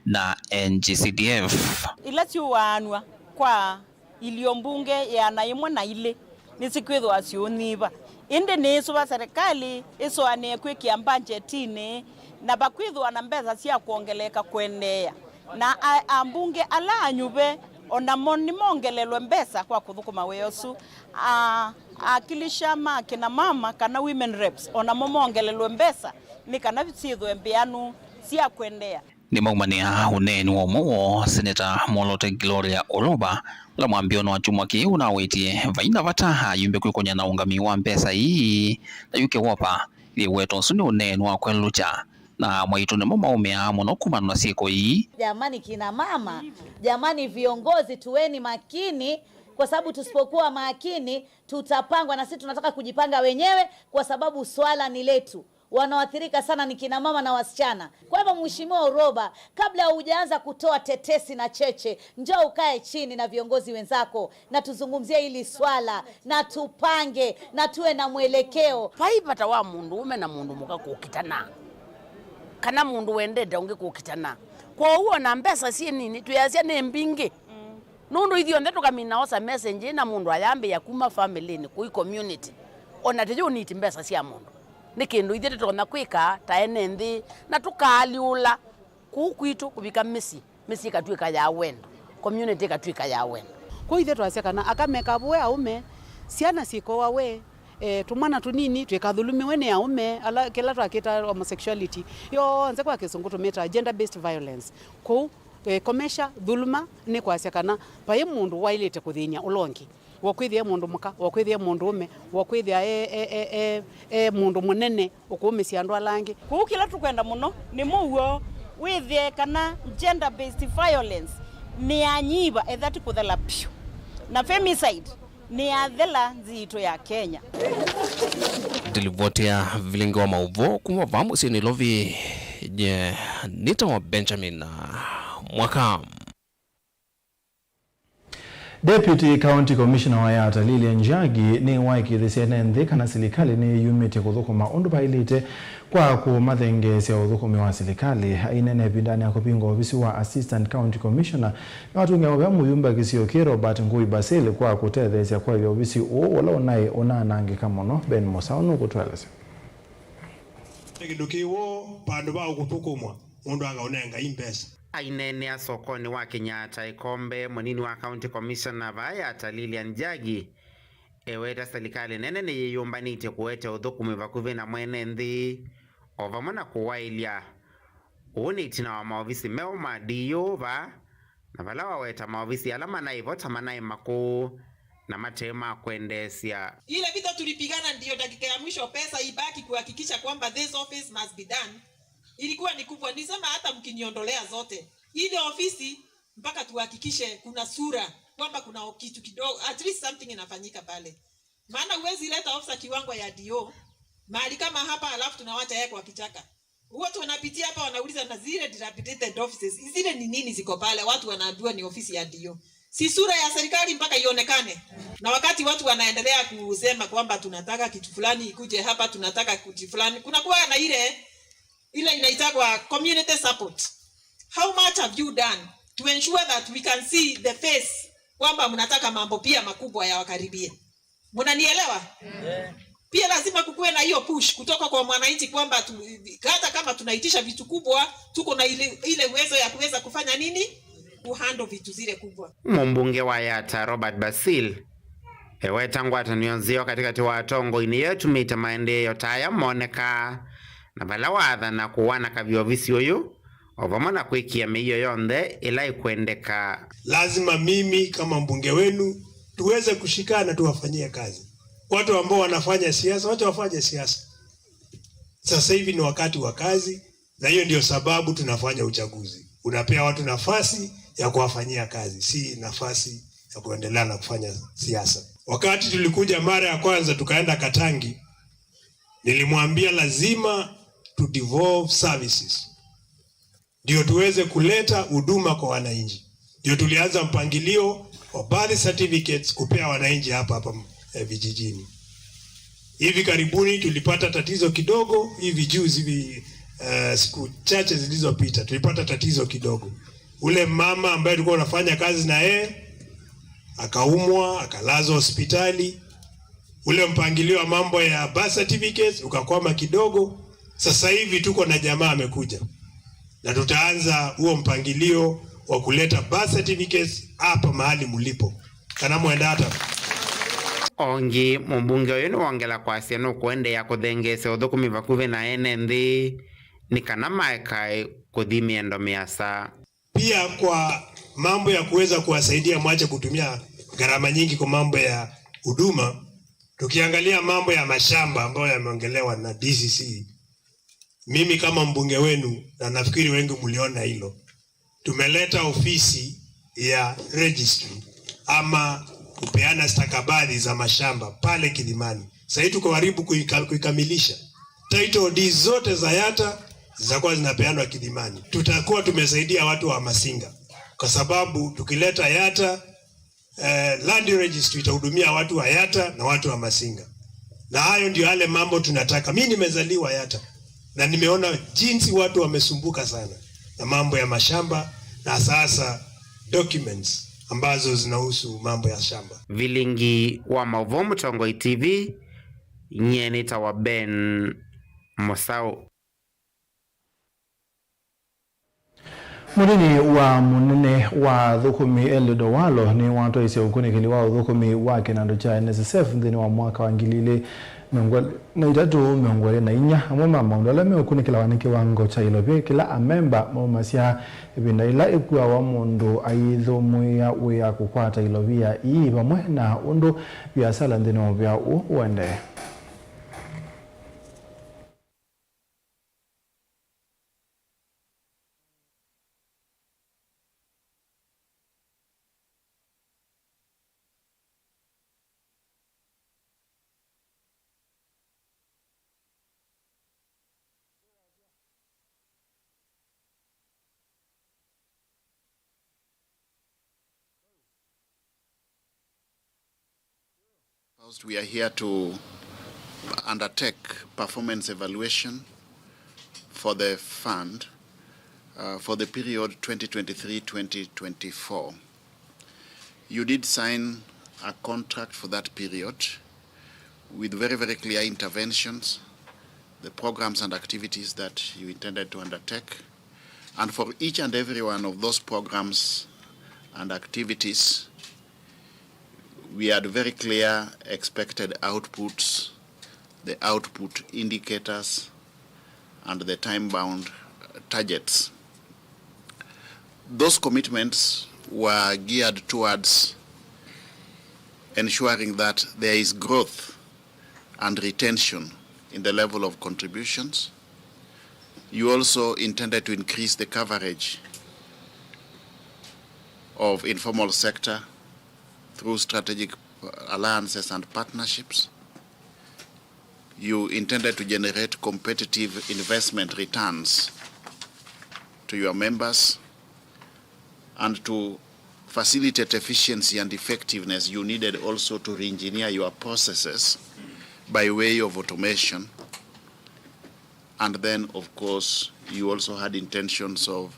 na N G C D F. Ila syũaanw'a kwa ilio mbunge ĩana yĩmwe na ilĩ nĩsikwĩthĩwa syĩũnyiva, ĩndĩ nĩĩsũva serikali ĩsũanĩe kwĩkĩa mbajetinĩ na vakwĩthĩwa na mbesa sya kwongeleka kũendeea. Na a-, ambunge ala anyuve o namo nĩmongelelwe mbesa kwa kũthũkũma wĩa ũsu. A-, akilisha ma kina mama kana women reps o namo mongelelwe mbesa nĩ kana syĩthwe mbĩanu sya kũendeea. Nĩmaumanĩa ũneeni wa ũmwe woo, Seneta Mwolote Gloria Oloba, ũla mwambĩĩonĩ wa kyumwa kĩĩ ũnawĩtie vai na vata ayumbe kwĩkony'a na ũngami wa mbesa ii, na yu Kewopa yĩweta ũsu nĩ ũneeni wa kwelũkya. Na Mwaitu nĩmo maũmĩaa mũno kumana na syĩko ii. Jamani kina mama, jamani viongozi, tuweni makini, kwa sababu tusipokuwa makini, tutapangwa, na sisi tunataka kujipanga wenyewe, kwa sababu swala ni letu. Wanaoathirika sana ni kina mama na wasichana. Kwa hivyo, Mheshimiwa Oloba, kabla hujaanza kutoa tetesi na cheche, njoo ukae chini na viongozi wenzako, na tuzungumzie hili swala, na tupange, na tuwe na mwelekeo. Vai vata wa mũndũũme na mũndũ mũka kũkitana, kana mũndũ wendete ũngĩ kũkitana. Kwoou ona mbesa syĩ nini, twĩasya nĩ mbingĩ. Nũndũ ithyonthe tũkamina osa message ĩna mũndũ ayambĩĩa kuma famĩlĩnĩ, kũi community. Ona tũyũniti mbesa sya mũndũ. Nĩ kĩndũ ithyĩ tũtonya kwĩka ta ene nthĩ, na tũkaalyũla kũu kwitũ kũvika mĩsyĩ, mĩsyĩ ĩkatw'ĩka ya wendo, community ĩkatw'ĩka ya wendo. Kwoou ithyĩ twasya kana aka mekavũe aũme, syana syĩkoawe, E, tũmwana tũnini twĩkathulumiwe nĩ aũme, ala kĩla twakĩta homosexuality, yonthe kwa kĩsũngũ tũmĩtaa gender based violence. Kũu, e, komesha, thuluma nĩ kwasya kana vai mũndũ waĩlĩte kũthĩny'a ũla ũngĩ. Wokwĩthĩa e mũndũ mũka, wokwĩthĩa e mũndũ ũme, wokwĩthĩa e, e, e, e, e mũndũ mũnene ũkũũmĩsya andũ ala angĩ. Kwoou kĩla tũkwenda mũno nĩ mũuo wĩthĩe kana gender based violence nĩyanyiva, etha ti kũthela vyũ, na femicide nĩyathela nthĩ yitũ ya Kenya. Ndilivoti ya vilingi wa maũvoo kuma vaa mũsyĩ Nairobi, nye nĩtawa Benjamin Mwaka. Deputy County Commissioner wa Yatta, Lilian Njagi, nĩwaĩkĩĩthĩsye ene nthĩ kana silikalĩ nĩyĩyumĩtye kũthũkũma ũndũ vaĩlĩte kwa kũmathengeesya ũthũkũmi wa silikalĩ. Aineena ĩvindanĩ ya kũvingũa ovisi wa Assistant County Commissioner, nĩwatũngĩa mũvea mũyumbe wa kĩsio kĩĩ Robert Ngui Basil kwa kũtetheesya kwaĩlya ovisi ũũ ũla ũnaĩ ũnaanangĩka mũno. Ben Mũsaũ nũkũtũelesya. Nĩ kĩndũ kĩ woo vandũ va kũthũkũmwa, mũndũ akaũnenga i mbesa. Aineenea sokonĩ wa Kenyatta Ikombe, mũnini wa County Commissioner vaa Yatta Lilian Njagi eweta silikalĩ nene nĩyĩyũmbanĩtye kũete ũthũkũmi vakuvĩ na mwene nthĩ, o vamwe na kũwaĩlya. Ũũ nĩ ĩtina wa maovisi meũ ma D O vaa, na vala waweta maovisi ala manaĩ vo ta manaĩ makũũ na mate ma kwendeesya. Ile vita tulipigana ndio dakika ya mwisho pesa ibaki kuhakikisha kwamba this office must be done. Ilikuwa ni kubwa, nilisema hata mkiniondolea zote, ile ofisi mpaka tuhakikishe kuna sura, kwamba kuna kitu kidogo, at least something inafanyika pale. Maana huwezi leta officer kiwango ya D O mahali kama hapa alafu tunawacha yeye kwa kichaka. Watu wanapitia hapa wanauliza, na zile dilapidated offices, zile ni nini ziko pale? Watu wanaambiwa ni ofisi ya D O. Si sura ya serikali mpaka ionekane? Na wakati watu wanaendelea kusema kwamba tunataka kitu fulani ikuje hapa, tunataka kitu fulani, kuna kuwa na ile, ile inaitagwa community support. How much have you done to ensure that we can see the face kwamba mnataka mambo pia makubwa yawakaribie? Mnanielewa? Pia lazima kukuwe na hiyo push kutoka kwa mwananchi kwamba tu, hata kama tunaitisha vitu kubwa, tuko na ile, ile uwezo ya kuweza kufanya nini? Kuhandle vitu zile kubwa. Mũmbunge wa Yatta Robert Basil eweta ngwatanĩo nzeo katĩkatĩ wa atongoi nĩyo ĩtumĩte maendeeo ta aya monekaa, na vala waathana kũwanakavya ovisi ũyũ, o vamwe na kwĩkĩa mĩio yonthe ĩla ĩkwendeka. Lazima mimi kama mbunge wenu tuweze kushikana, tuwafanyie kazi. Watu ambao wanafanya siasa, wacha wafanye siasa. Sasa hivi ni wakati wa kazi, na hiyo ndio sababu tunafanya uchaguzi. Unapea watu nafasi ya kuwafanyia kazi, si nafasi ya kuendelea na kufanya siasa. Wakati tulikuja mara ya kwanza tukaenda Katangi, nilimwambia lazima tu devolve services ndio tuweze kuleta huduma kwa wananchi. Ndio tulianza mpangilio wa birth certificates kupea wananchi hapa hapa, eh, vijijini. Hivi karibuni tulipata tatizo kidogo, hivi juzi hivi, eh, siku chache zilizopita tulipata tatizo kidogo. Ule mama ambaye tulikuwa tunafanya kazi na yeye akaumwa, akalazwa hospitali. Ule mpangilio wa mambo ya birth certificates ukakwama kidogo. Sasa hivi tuko na jamaa amekuja, na tutaanza huo mpangilio wa kuleta birth certificates hapa mahali mlipo, kana mwenda hata. Ongi, mũmbunge ũyũ nĩwongela kwasya nũkũendeea kũthengeesya ũthũkũmi vakuvĩ na ene nthĩ nĩ kana maekae kũthi mĩendo mĩasa. Pia kwa mambo ya kuweza kuwasaidia mwache kutumia gharama nyingi kwa mambo ya huduma, tukiangalia mambo ya mashamba ambayo yameongelewa na D C C, mimi kama mbunge wenu, na nafikiri wengi mliona hilo, tumeleta ofisi ya registry ama kupeana stakabadhi za mashamba pale Kilimani. Sasa hii tuko karibu kuika-, kuikamilisha. Title deeds zote za Yatta zitakuwa zinapeanwa Kilimani. Tutakuwa tumesaidia watu wa Masinga, kwa sababu tukileta Yatta, eh, land registry itahudumia watu wa Yatta na watu wa Masinga. Na hayo ndio yale mambo tunataka. Mimi nimezaliwa Yatta na nimeona jinsi watu wamesumbuka sana na mambo ya mashamba na sasa documents ambazo zinahusu mambo ya shamba. Vilingi wa maũvoo Mũtongoi T V, nyie nĩtawa Ben Mũsaũ. Mũnini wa mũnene wa athũkũmi Eliud Owalo nĩwatwaisye ũkunĩkĩli wa ũthũkũmi wa kĩnandũ kya N S S F nthĩnĩ wa mwaka wa ngili ilĩ mĩongo ĩlĩ na itatũ, mĩongo ĩlĩ na inya, amwe ma maũndũ ala meũkunĩkĩlawa nĩ kĩwango kya ilovia kĩla amemba maumasya ĩvinda yĩla ĩkuawa mũndũ ayĩthũmũĩa wĩa kũkwata ilovia ii, vamwe na ũndũ viasala nthĩnĩ wa mũvĩa ũũ ũendee. First, we are here to undertake performance evaluation for the fund, uh, for the period twenty twenty-three twenty twenty-four. You did sign a contract for that period with very, very clear interventions, the programs and activities that you intended to undertake. And for each and every one of those programs and activities, we had very clear expected outputs, the output indicators, and the time-bound targets. Those commitments were geared towards ensuring that there is growth and retention in the level of contributions. You also intended to increase the coverage of informal sector through strategic alliances and partnerships. You intended to generate competitive investment returns to your members and to facilitate efficiency and effectiveness, you needed also to re-engineer your processes by way of automation. And then, of course, you also had intentions of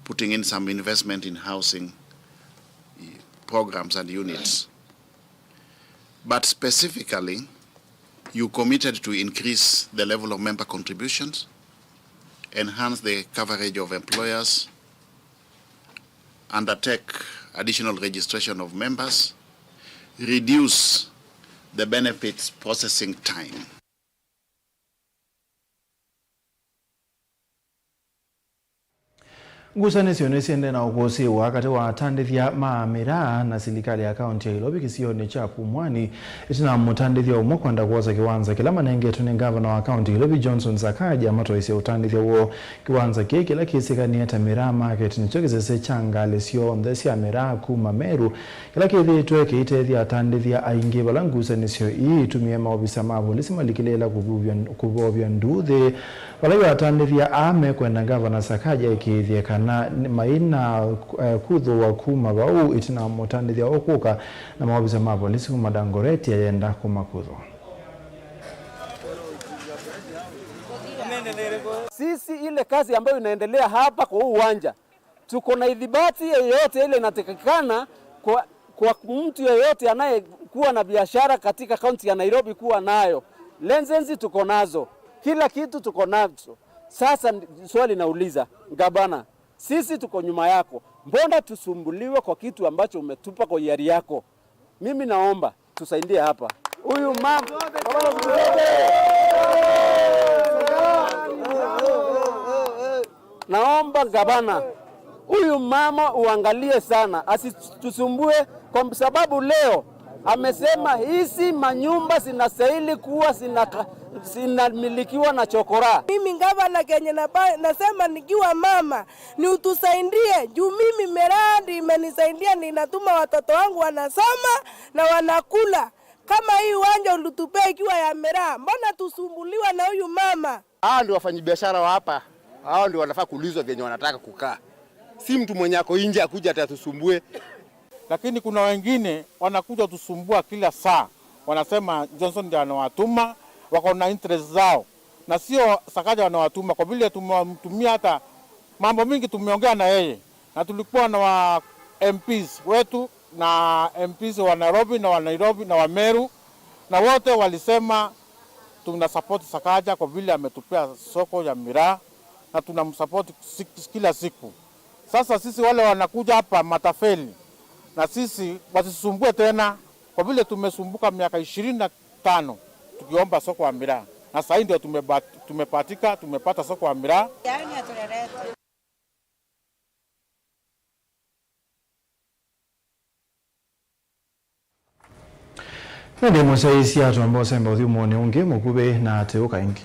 putting in some investment in housing, eh, programs and units. But specifically, you committed to increase the level of member contributions, enhance the coverage of employers, undertake additional registration of members, reduce the benefits processing time. Ngusanĩsyo nĩsyendee na ũkũsĩĩwa katĩ wa atandĩthya ma mĩraa na silikalĩ ya kaunti ya Ilovi kĩsionĩ kya Pumwani, ĩtina wa mũtandĩthya ũmwe kwenda kwosa kĩwanza kĩla manengetwe nĩ ngavana wa kaunti ya Ilovi Johnson Sakaja matwaĩsye ũtandĩthya woo. Kĩwanza kĩĩ kĩla kĩsĩkanĩe ta Miraa Market nĩkyo kĩsese kya ngalĩ syonthe sya mĩraa kuma Meru, kĩla kĩthĩĩtwe kĩitethya atandĩthya aingĩ vala ngusanĩsyo ii itumie maovisa ma volisi malikĩlĩĩla kũvovya, kũvovya nduuthĩ. Vala yu atandĩthya aa mekwenda Ngavana Sakaja ekĩĩthye kana nĩ-, mai na, eh, kuthũwa kuma vau ĩtina wa mũtandĩthya ũũ kũka na maovisa ma volisi kuma Dagoretti ayenda kũmakuthwa. Sisi, ile kazi ambayo inaendelea hapa kwa huu uwanja, tuko na idhibati yeyote ile inatakikana kwa, kwa mtu yeyote anayekuwa na biashara katika kaunti ya Nairobi kuwa nayo. License tuko nazo, kila kitu tuko nacho. Sasa ndi-, swali nauliza, gavana, sisi tuko nyuma yako, mbona tusumbuliwe kwa kitu ambacho umetupa kwa hiari yako? Mimi naomba tusaidie hapa. Huyu mama, naomba gavana, huyu mama uangalie sana, asitusumbue kwa sababu leo amesema hizi manyumba zinastahili kuwa zinaka-, zinamilikiwa na chokora. Mimi gavana, kenye naba-, nasema nikiwa mama, ni utusaidie, juu mimi miradi imenisaidia, ninatuma watoto wangu wanasoma na wanakula. Kama hii uwanja ulitupea ikiwa ya miraa, mbona tusumbuliwa na huyu mama? Hawa ndio wafanyabiashara wa hapa, hawa ndio wanafaa kuulizwa vyenye wanataka kukaa, si mtu mwenye ako nje akuja ati atusumbue. Lakini kuna wengine wanakuja tusumbua kila saa, wanasema Johnson ndiye anawatuma, wako na interest zao. Na sio Sakaja wanawatuma, kwa vile tumemtumia hata mambo mingi tumeongea na yeye, na tulikuwa na wa M Ps wetu na M Ps wa Nairobi na wa Nairobi na wa Meru, na wote walisema tuna support Sakaja kwa vile ametupea soko ya miraa na tunamsupport sik-, kila siku. Sasa sisi wale wanakuja hapa matafeli, na sisi wasisumbue tena, kwa vile tumesumbuka miaka ishirini na tano tukiomba soko ya miraa, na saa hii ndio tumeba-, tumepatika, tumepata soko ya miraa. Nĩndĩmũsyaĩĩsya twamba ũsemba ũthyũmũonĩ ũngĩ mũkuvĩ na atĩ ũka ĩngĩ.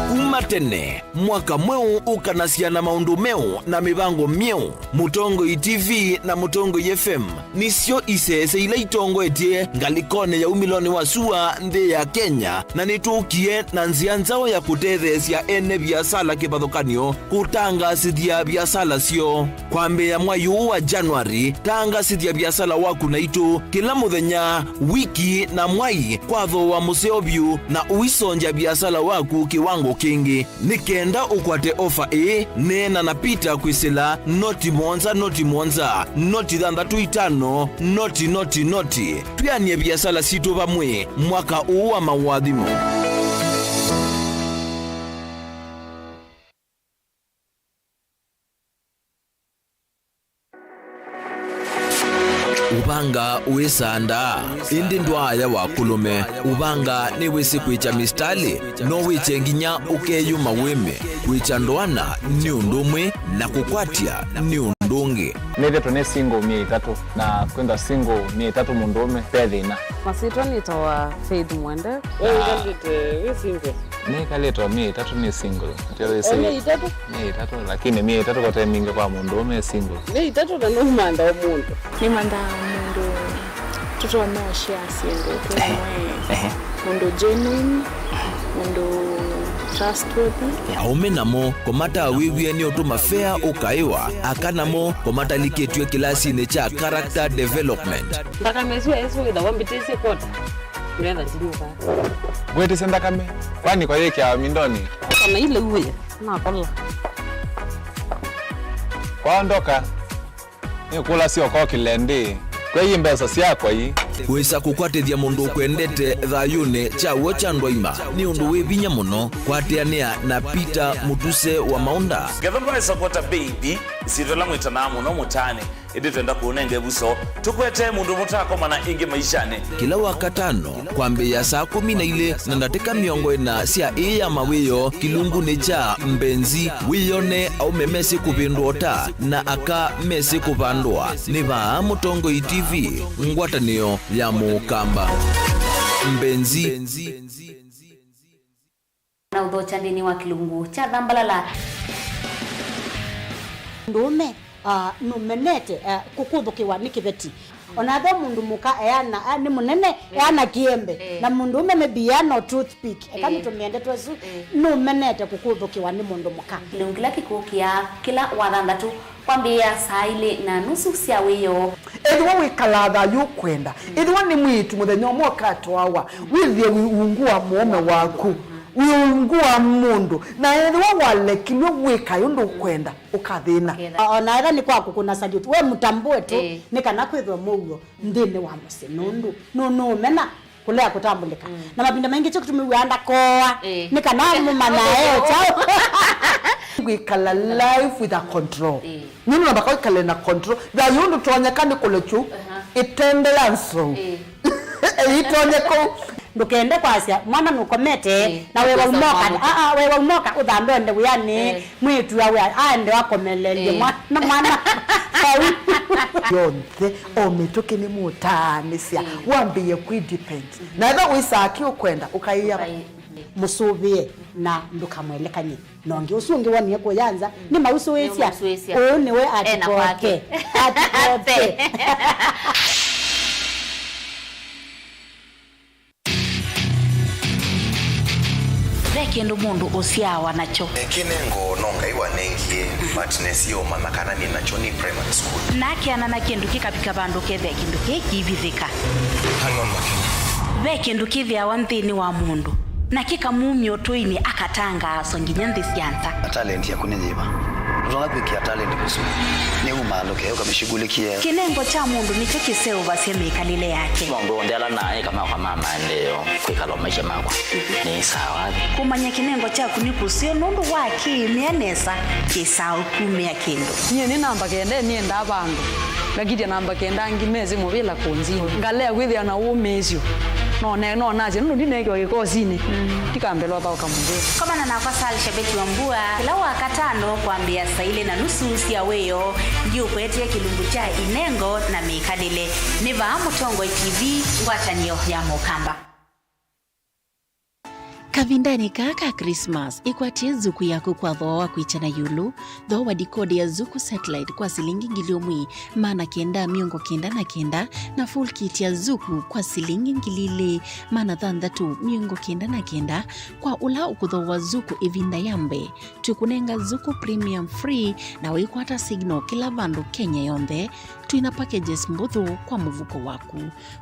Kuma tene, mwaka mweũ ũkanasya na maũndũ meũ na mĩvango myeũ. Mũtongoi T V na Mũtongoi F M nĩsyo isese ila itongoetye ngalĩkonĩ ya umĩlonĩ wa sua nthĩ ya Kenya, na nĩtũkie na nzĩa nzaũ ya kũtetheesya ene viasala kĩvathũkany'o kũtangaasĩthya viasala syoo. Kwambĩĩa mwai ũũ wa January, tangaasĩthya viasala waku naitũ kĩla mũthenya, wiki, na mwai kwa thooa mũseo vyũ, na ũisongya viasala waku kĩwango kĩngĩ. Nĩ kenda ũkwate ofa ĩĩ, neena na Peter kwĩsĩla noti mũonza noti mũonza, noti thanthatũ itano, noti, noti, noti. Twĩanĩe viasala sitũ vamwe mwaka ũũ wa maũathimo. Ũvanga wĩsaa ndaa, ĩndĩ ndwaaya wa kũlũme. Ũvanga nĩwĩsĩ kwĩkya mistalĩ, no wĩkye nginya ũkeyũma wĩme. Kwĩkya ndoana nĩ ũndũ ũmwe, na kũkwatya nĩ ũndũ ũngĩ. Nĩthĩtwe nĩ single myei ĩtatũ, na kwĩthwa single myei ĩtatũ mũndũũme, ve thĩna. Masyĩtwa nĩtawa Faith Mwende. Wĩkalĩte wĩ single? Nĩkalĩte o myei ĩtatũ nĩ single. Atĩ wĩsĩ, o myei ĩtatũ? Myei ĩtatũ, lakini myei ĩtatũ kote mingĩ kwa mũndũũme e single. Myei ĩtatũ na nũmantha o mũndũ. Nĩmanthaa mũndũ tũtonya ũshare syĩndũ twĩ, ehe, ĩmwe, ehe, mũndũ genuine, mũndũ trustworthy. Aũme namo kũmatawĩw'e nĩ ũtũma fea ũkaĩwa, aka namo kũmatalikĩtw'e kĩlasinĩ kya character development. Nthakame ĩsu ĩsu wĩthawa mbĩtĩsye kwota. Ngetha ndinyuka. Ngwĩtĩsye nthakame, kwani kwa yĩkĩawa mindoni? Kana ile uwe, nakola. Kwaondoka, nĩkũlasya ũkokĩle ndĩ. Kwei mbesa syakwa ii. Kwĩsa kũkwatĩthya mũndũ ũkwendete thayũnĩ kya w'o kya ndwaima nĩ ũndũ wĩ vinya mũno. Kwatĩanĩa na Peter Mũtuse wa Maũnda. Ngetha ndwaĩsa kwota baby, isyĩtwa ĩla mwĩtanaa mũno mũtaanĩ. Ĩndĩ twenda kũũnenga ĩvuso, tũkwetee mũndũ mũtakomana ĩngĩ maishanĩ. Kĩla Wakatano, kwambĩĩa saa kũmi na ilĩ na ndatĩka mĩongo ĩna sya ĩĩ ya mawĩoo kĩlungunĩ kya Mbenzi, wĩyone aũme mesĩ kũvĩndũa ũta na aka mesĩ kũvandũa. Nĩ vaa Mũtongoi T V, ngwatanĩo ya Mũkamba. Mbenzi. Na ũthokya nthĩnĩ wa kĩlungu kya Thambalala. Mũndũũme, ah, nũmenete, ah, kũkũthũkĩwa nĩ kĩveti. O na ethĩwa mũndũ mũka eana, ah, nĩ mũnene, eh, eana kĩembe. Eh. Na mũndũũme maybe eana o toothpick. Eka, eh, nĩtũmĩe ndeto ĩsu, eh, nũmenete kũkũthũkĩwa nĩ mũndũ mũka. Kĩlungu kĩla kĩkũkĩa kĩla Wathanthatũ kwambĩĩa saa ilĩ na nusu sya wĩoo. Ethĩwa wĩkalaa thayũ ũkwenda, ethĩwa nĩ mwĩĩtu mũthenya ũmwe ũkatwawa, wĩthĩe wĩ ungu wa mũũme waku, wĩ ungu wa mũndũ, na ethĩwa walekilw'e wĩka ũndũ ũkwenda, ũkathĩna. Ũkethĩa. O na ethĩwa nĩ kwa kũkũna salute, we mũtambũe tu, ĩĩ, nĩ kana kwĩthwe mũuo nthĩnĩ wa mũsyĩ, nũndũ nũ-, nũũmena kũlea kũtambũlĩka. Mm. Na mavinda maingĩ kyo kĩtũmĩw'aa ndakoa, ĩĩ, nĩ kana mũmanyae kyaũ. Kwĩkala life with a control. Ĩĩ. Nũndũ namba kwĩkale na control. Thayũ ndũtonyeka nĩ kũlekyu, aha, ĩtende ya nzou. Ĩĩ. Ĩitonye kũu. Ndũkende kwasya mwana nũkomete, ĩĩ, na wewa ũkosa umoka. Aa, wewa umoka, ũthambe ũende wĩanĩ. Ĩĩ. Mwĩĩtu awe aende akomeleelye, ĩĩ, mwana, mwana. Vau. Yonthe, o mĩtũkĩ nĩmũtaanĩsya, ĩĩ, wambĩĩe kwĩ depend. Mhm. Na ethĩwa wĩsaa kĩ ũkwenda, ũkaĩa. Ũkaĩ-, mũsũvĩe na ndũkamwelekany'e na ũngĩ. Ũsu ũngĩ wonie kũya nza, mm, nĩmausũĩsya. Nĩũmũsũĩsya. Ũũ nĩwe ena kwake. Atikoke. Atikoke. Ve kĩndũ mũndũ ũsyaawa nakyo. Nĩkĩnengoo no Ngai wanengie, but nesie ũmanya kana nĩ nakyo nĩ primary school. Na akeana na kĩndũ kĩkavika vandũ ũkethĩa kĩndũ kĩĩ kĩivithĩka. Hang on, Makena. Ve kĩndũ kĩthĩawa nthĩnĩ wa mũndũ. Na kĩkamumya ũtũinĩ akatangaaswa nginya nthĩ sya nza. Talenti yaku nĩ yĩva? Ndũtonya kwĩkĩa talenti kũsu. Nĩ umaalũke ũkamĩshughulikie. Kĩnengo kya mũndũ nĩkyo kĩseũvasya mĩkalĩle yake. Maũndũ onthe ala naĩ kama kwa ma maendeeo kwĩkala o maisha makwa nĩ sawa. Kũmanya kĩnengo kyaku nĩ kũseo nũndũ wa kĩĩmĩa nesa kĩsaa ũkumĩa kĩndũ. Nyie nĩ namba kenda nĩendaa vandũ. Ngakitya namba kenda angĩ mesĩ mũvĩla kũnzinĩ. Ngalea kwĩthĩa na ũmĩĩsyo. No ne-, no nasye nũndũ ndineekiwa kĩkosinĩ. Ndikambĩlwa thaũka mũvĩla. Komana nakwa Sal Shabeti wa Mbua kĩla Wakatano kwambĩa saa ilĩ na nusu sya wĩoo, ndiũkwetee kĩlungu kya inengo na mĩkalĩle. Nĩ vaa Mũtongoi T V, ngwatanĩo ya Mũkamba. Kavindanĩ kaa ka Christmas, ĩkwatye zuku yaku kwa thooa wa kwĩkya na ĩũlũ, thooa wa dikodi ya Zuku Satellite kwa silingi ngili ũmwe maana kenda mĩongo kenda na kenda, na full kit ya zuku kwa silingi ngili ilĩ maana thanthatũ mĩongo kenda na kenda, kwa ũla ũkũthooa zuku ĩvinda ya mbee. Twĩkũnenga Zuku Premium free na wĩkwata signal kĩla vandũ Kenya yonthe. Twĩna packages mbũthũ kwa mũvuko waku.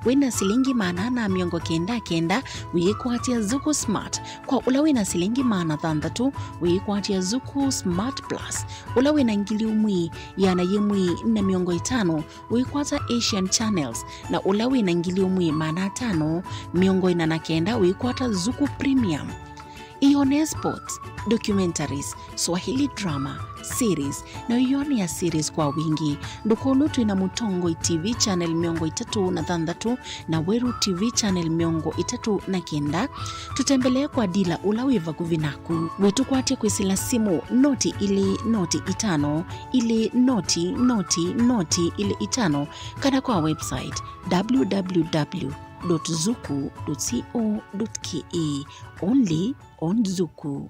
Wĩna silingi maana ana mĩongo kenda kenda, wĩĩkwatya Zuku Smart. Kwa ũla wĩna silingi maana thanthatũ, wĩĩkwatya Zuku Smart Plus. Ũla wĩna ngili ũmwe, ĩana yĩmwe na mĩongo ĩtano, wĩĩkwata Asian Channels, na ũla wĩna ngili ũmwe maana atano mĩongo ĩna na kenda, wĩĩkwata Zuku Premium. Ĩyonee sports, documentaries, Swahili drama, series, na ĩyonea series kwa wingĩ. Ndũkolwe twĩ na Mũtongoi T V channel mĩongo ĩtatũ na thanthatũ na Weru T V channel mĩongo ĩtatũ na kenda. Tũtembelee kwa dila ũla wĩ vakuvĩ naku. Wĩtũkwatye kwĩsĩla simũ noti ilĩ noti itano ilĩ noti noti noti ilĩ itano, kana kwa website w w w dot zuku dot co dot k e. Only on Zuku.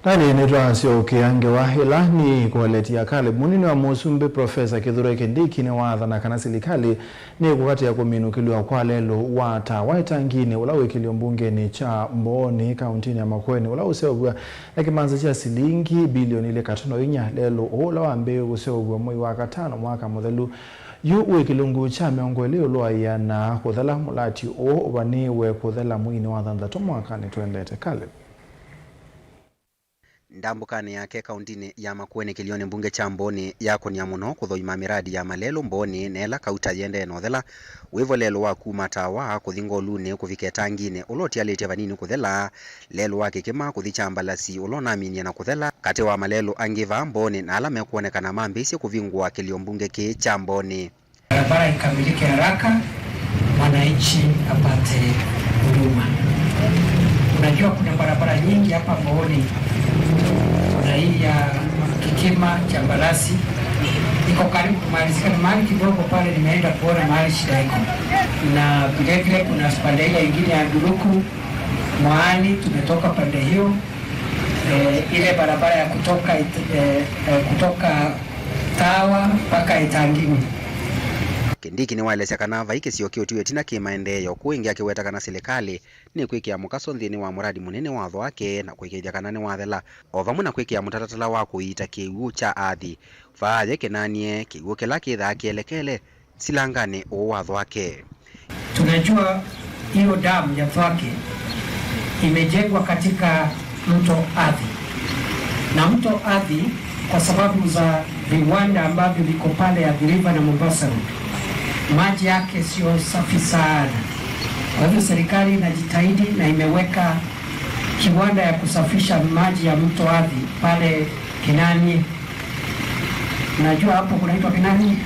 Ndalĩ nĩtwasyokea ngewa ĩla nĩ kũeletia Caleb. Mũnini wa Mũsumbĩ Profesa Kithure Kindiki nĩwaathana kana silikalĩ nĩkũkatĩa kũminũkĩlw'a kwa lelũ wa tawa ĩtanginĩ ũla wĩ kĩlio mbungenĩ kya Mbooni, kauntinĩ ya Makueni, ũla ũseũvw'a na kĩmanza kya silingi bilioni ilĩ katono inya. Lelũ ũũ ũla wambĩĩe kũseũvw'a mwei wa katano mwaka mũthelu, yu wĩ kĩlungu kya mĩongo ĩlĩ ĩũlũ wa ĩana kũthela. Mũlati ũũ ũvanĩĩwe kũthela mweinĩ wa thanthatũ mwakanĩ twendete. Caleb. Ndambũkanĩ yake kauntinĩ ya Makueni, kĩlioni mbunge kya Mbooni yakũnia mũno kũthoima mĩradi ya malelũ Mbooni, na ĩla kauta yĩendee na ũthela, wĩvo lelũ wa kuma tawa kũthi ngolunĩ kũvika ĩtanginĩ, ũla ũtialĩtye vanini kũthela, lelũ wa kĩkĩma kũthi kya mbalasi, ũla ũnaminie na kũthela, katĩ wa malelũ angĩ vaa Mbooni na ala mekwonekana mambĩĩsye kũvingũa kĩlio mbunge kĩĩ kya Mbooni. Barabara ikamilike haraka, mwananchi apate huduma. Unajua kuna barabara nyingi hapa Mbooni, kuna hii ya Kikima, Chambalasi, iko karibu kumalizika, ni mahali kidogo pale nimeenda kuona mahali shida iko. Na vile vile kuna pande ile ingine ya Duruku, Mwani, tumetoka pande hiyo. Eh, ile barabara ya kutoka It-, eh, eh, kutoka Tawa mpaka Itangini. Kindiki nĩwaelesya kana vai kĩsio kĩũtiwe ĩtina kĩ maendeeo, kũũ ĩngĩ akĩweta kana silikalĩ nĩkwĩkĩa mũkaso nthĩnĩ wa mũradi mũnene wa watho wake na kũĩkĩĩthya kana nĩwathela, o vamwe na kwĩkĩa mũtalatala wa kũiita kĩw'ũ kya Athi. Vaa ye Kenanie, kĩw'ũ kĩla kĩthaa kĩelekele silanganĩ ũũ wa Thwake. Tunajua hiyo damu ya Thwake imejengwa katika mto Athi. Na mto Athi, kwa sababu za viwanda ambavyo viko pale Athi River na Mombasa Road, maji yake sio safi sana. Kwa hivyo serikali inajitahidi na imeweka kiwanda ya kusafisha maji ya mto Athi pale Kinanie. Unajua hapo kunaitwa Kinani?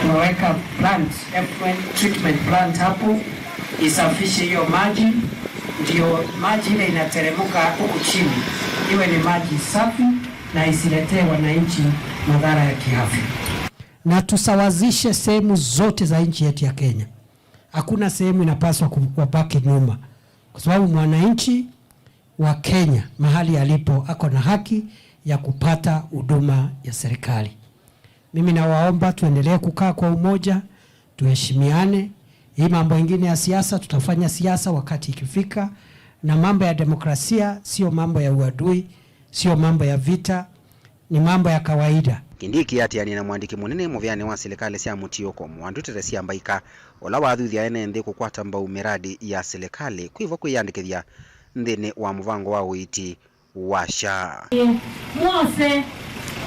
Tunaweka plant, effluent treatment plant hapo, isafishe hiyo maji, ndio maji ile inateremka huku chini iwe ni maji safi na isiletee wananchi madhara ya kiafya. Na tusawazishe sehemu zote za nchi yetu ya Kenya. Hakuna sehemu inapaswa ku-, kubaki nyuma, kwa sababu mwananchi wa Kenya mahali alipo ako na haki ya kupata huduma ya serikali. Mimi nawaomba tuendelee kukaa kwa umoja, tuheshimiane. Hii mambo ingine ya siasa, tutafanya siasa wakati ikifika, na mambo ya demokrasia sio mambo ya uadui. Sio mambo ya vita, ni mambo ya kawaida. Kindiki atianie na mwandĩki mũnene mũvĩanĩ wa silikalĩ sya mũtiũko, Mwandu Teresia Mbaika, ũla wathuthya ene nthĩ kũkwata mbau mĩradi ya silikalĩ kwĩvo kwĩyandĩkĩthya nthĩnĩ wa mũvango wa ũiiti wa SHA. Mwose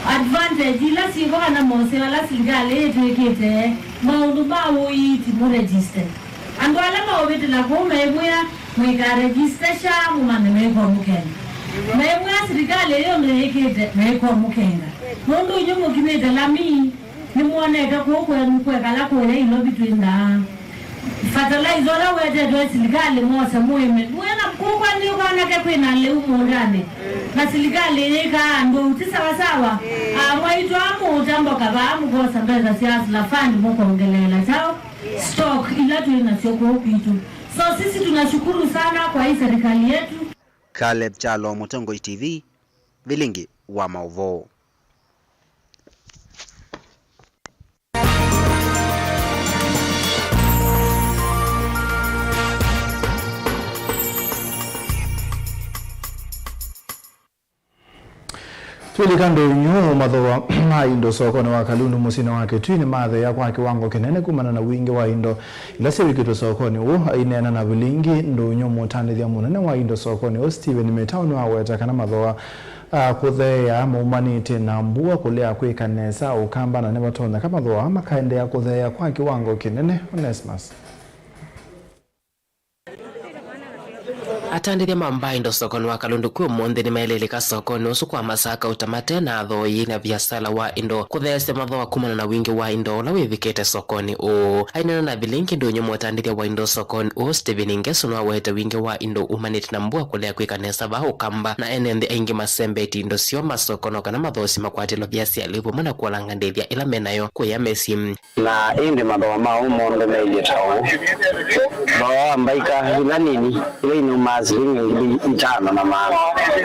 advantage ila syĩko kana moseo ala silikalĩ yĩtw'ĩkĩte maũndũ ma ũiiti mũ register. Andũ ala maũvĩtĩla kũu meimwĩa, "Mũikaregister SHA, mũmanye meĩkwa mũkenga." Meimwĩa silikalĩ ĩyo ndĩyĩkĩte, meĩkwa mũkenga. Nũndũ inyw'ĩ mũkinyĩte Lami, nĩmwonete kũu kwenu kwekala kũya Ilovi twĩndaa. Fertilizer ũla ũetetwe silikalĩ mwose mũĩme. Wĩna kũu kwanyu kwanake kwĩna lĩu mũũndanĩ. Na silikalĩ yĩkaa andũ ti sawasawa. Aa, mwaitwaa mũũta mboka vaa mũkosa mbesa sya Hustler Fund mũkongeleela kyaũ stock ila twĩ nasyo kũu kwitũ. So sisi tunashukuru sana kwa hii serikali yetu. Caleb Kyalo, Mũtongoi T V, vilingi wa maũvoo. Twĩlika ndũnyũ, mathooa ma indo sokonĩ wa Kalundu mũsyĩnĩ wa Kitui nĩmatheea kwa kĩwango kĩnene kumana na wingĩ wa indo ila syĩvikĩtwe sokonĩ ũũ. Aineena na vilingi ndũnyũ, mũtandĩthya mũnene wa indo sokonĩ ũũ, Stephen Mĩtao, nĩwaweta kana mathooa a kũtheea maumanĩte na mbua kũlea kwĩka nesa Ũkamba, na nĩvatonya ka mathooa makaendeea kũtheea kwa kĩwango kĩnene. Onesmus. Atandĩthya ma mbaa indo sokonĩ wa Kalundu kwĩ ũmũnthĩ nĩmaeleelĩka sokonĩ ũsu kwa masaa kauta mate na athooĩ na viasala wa indo kũtheesya mathooa kumana na wingĩ wa indo ũla wĩvikĩte sokonĩ ũũ. Aineena na vilingi ndũnyũ, mũtandĩthya wa indo sokonĩ ũũ, Stephen Ngeso, nĩwawete wingĩ wa indo umanĩte na mbua kũlea kwĩka nesa vaa Ũkamba, na ene nthĩ aingĩ masembetie indo syoo masoko no kana mathoosye makwatĩlo viasya lĩu vamwe na kũolanga ndĩthya ĩla menayo kũya mĩsyĩ. Na ĩndĩ mathooa ma ũmũnthĩ meilye ta ũũ. Thooa wa mbaika ila nini, ila inumaa silingi ngili itano na maana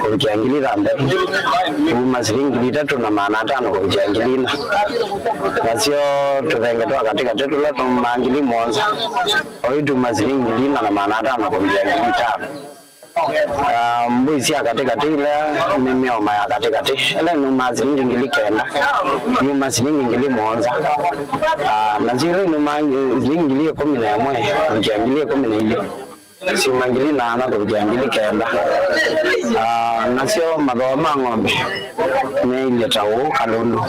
kũvikĩa ngili thanthatũ, iuma silingi ngili itatũ na maana atano kũvikĩa ngili ina. Nasyo tũthenge twa katĩkatĩ tũla tũmaa ngili mũonza, o ituma silingi ngili ina na maana atano kũvikĩa ngili itano. Ah, mbũi sya katĩkatĩ ila nĩ mĩoma ya katĩkatĩ, ĩla ĩnumaa silingi ngili kenda, yuma silingi ngili mũonza. Ah, nasyo ila inumaa ngi-, silingi ngili ĩkũmi na ĩmwe kũvikĩa ngili ĩkũmi na ilĩ, syuma ngili nana kũvikĩa ngili kenda. Ah, nasyo mathooa ma ng'ombe meilye ta ũũ Kalundu.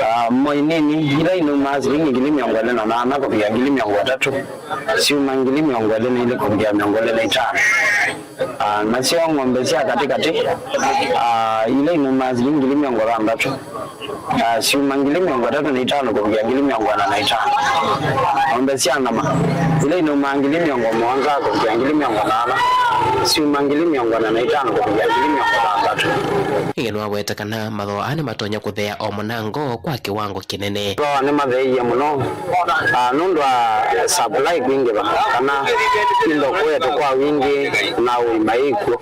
Ah, moi nini ila inumaa silingi ngili mĩongo ĩlĩ na nana kũvikĩa ngili mĩongo ĩtatũ, syuma ngili mĩongo ĩlĩ na ilĩ kũvikĩa mĩongo ĩlĩ na itano. Ah, nasyo ng'ombe sya katĩkatĩ, ah, ila inumaa silingi ngili mĩongo thanthatũ, ah, syuma ngili mĩongo ĩtatũ na itano kũvikĩa ngili mĩongo ĩna na itano. Ng'ombe sya nyama, ila inumaa ngili mĩongo mũonza kũvikĩa ngili mĩongo nana, syuma ngili mĩongo ĩna na itano kũvikĩa ngili mĩongo thanthatũ. Ĩngĩ nĩwaweta kana mathooa aa nĩmatonya kũtheea o mũnango kwa kĩwango kĩnene. Mathooa nĩmatheeie mũno, ah, nũndũ wa supply kwingĩva, kana indo kũetwa kwa wingĩ na ũima ĩkw'o.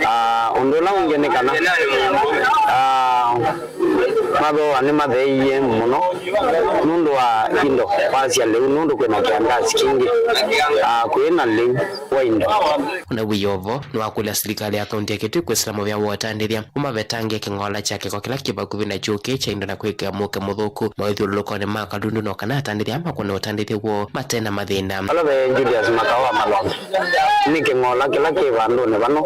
Ah, ũndũ ũla ũngĩ nĩ kana, ah, mathooa nĩmatheeie mũno nũndũ wa indo kwasya lĩu, nũndũ kwĩna kĩandasi kingĩ, ah, kwĩna lĩu wa indo. Ona wĩ o vo, nĩwakũlya silikalĩ ya kaunti ya Kitui kwĩsĩla mũvea wa ũtandĩthya ũmavetange kĩng'ola kya kĩko kĩla kĩ vakuvĩ na kyũkĩ kya indo na kwĩkĩa mũuke mũthũku maũthyũlũlũkonĩ ma Kalundu, no kana atandĩthya aa makũne ũtandĩthya woo mate na mathĩna. Vala ve Julius Makawa Malonga, nĩ kĩng'ola kĩla kĩ vandũnĩ vano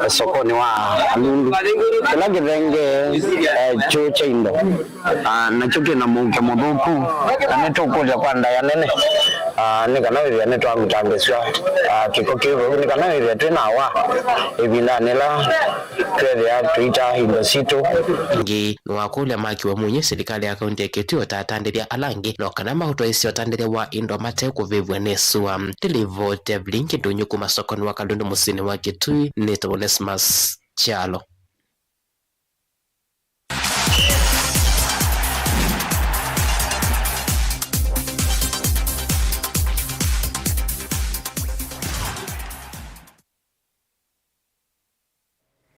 sokonĩ wa Kalundu, kĩla kĩthengee, eh, kyũũ kya indo. Ah, nakyo kĩ na mũuke mũthũku, na nĩtũkũlya kwa ndaĩa nene, ah, nĩ kana wĩthĩa nĩtwamũtangĩsw'a, ah, kĩko kĩu vau, nĩ kana wĩthĩa twĩ na wa ĩvindanĩ ĩla twethĩa tũita indo sitũ. Ĩngĩ, nĩwakũlya Maki Wamunyi silikalĩ ya kaunti ya Kitui ũtatandĩthya ala angĩ, no kana maũtwaĩsye ũtandĩthya wa indo mate kũvĩvw'a nĩ sua. Ndĩlivoti ya vilingi ndũnyũ kuma sokonĩ wa Kalundu mũsyĩnĩ wa Kitui, nĩtawa Onesmus Kyalo.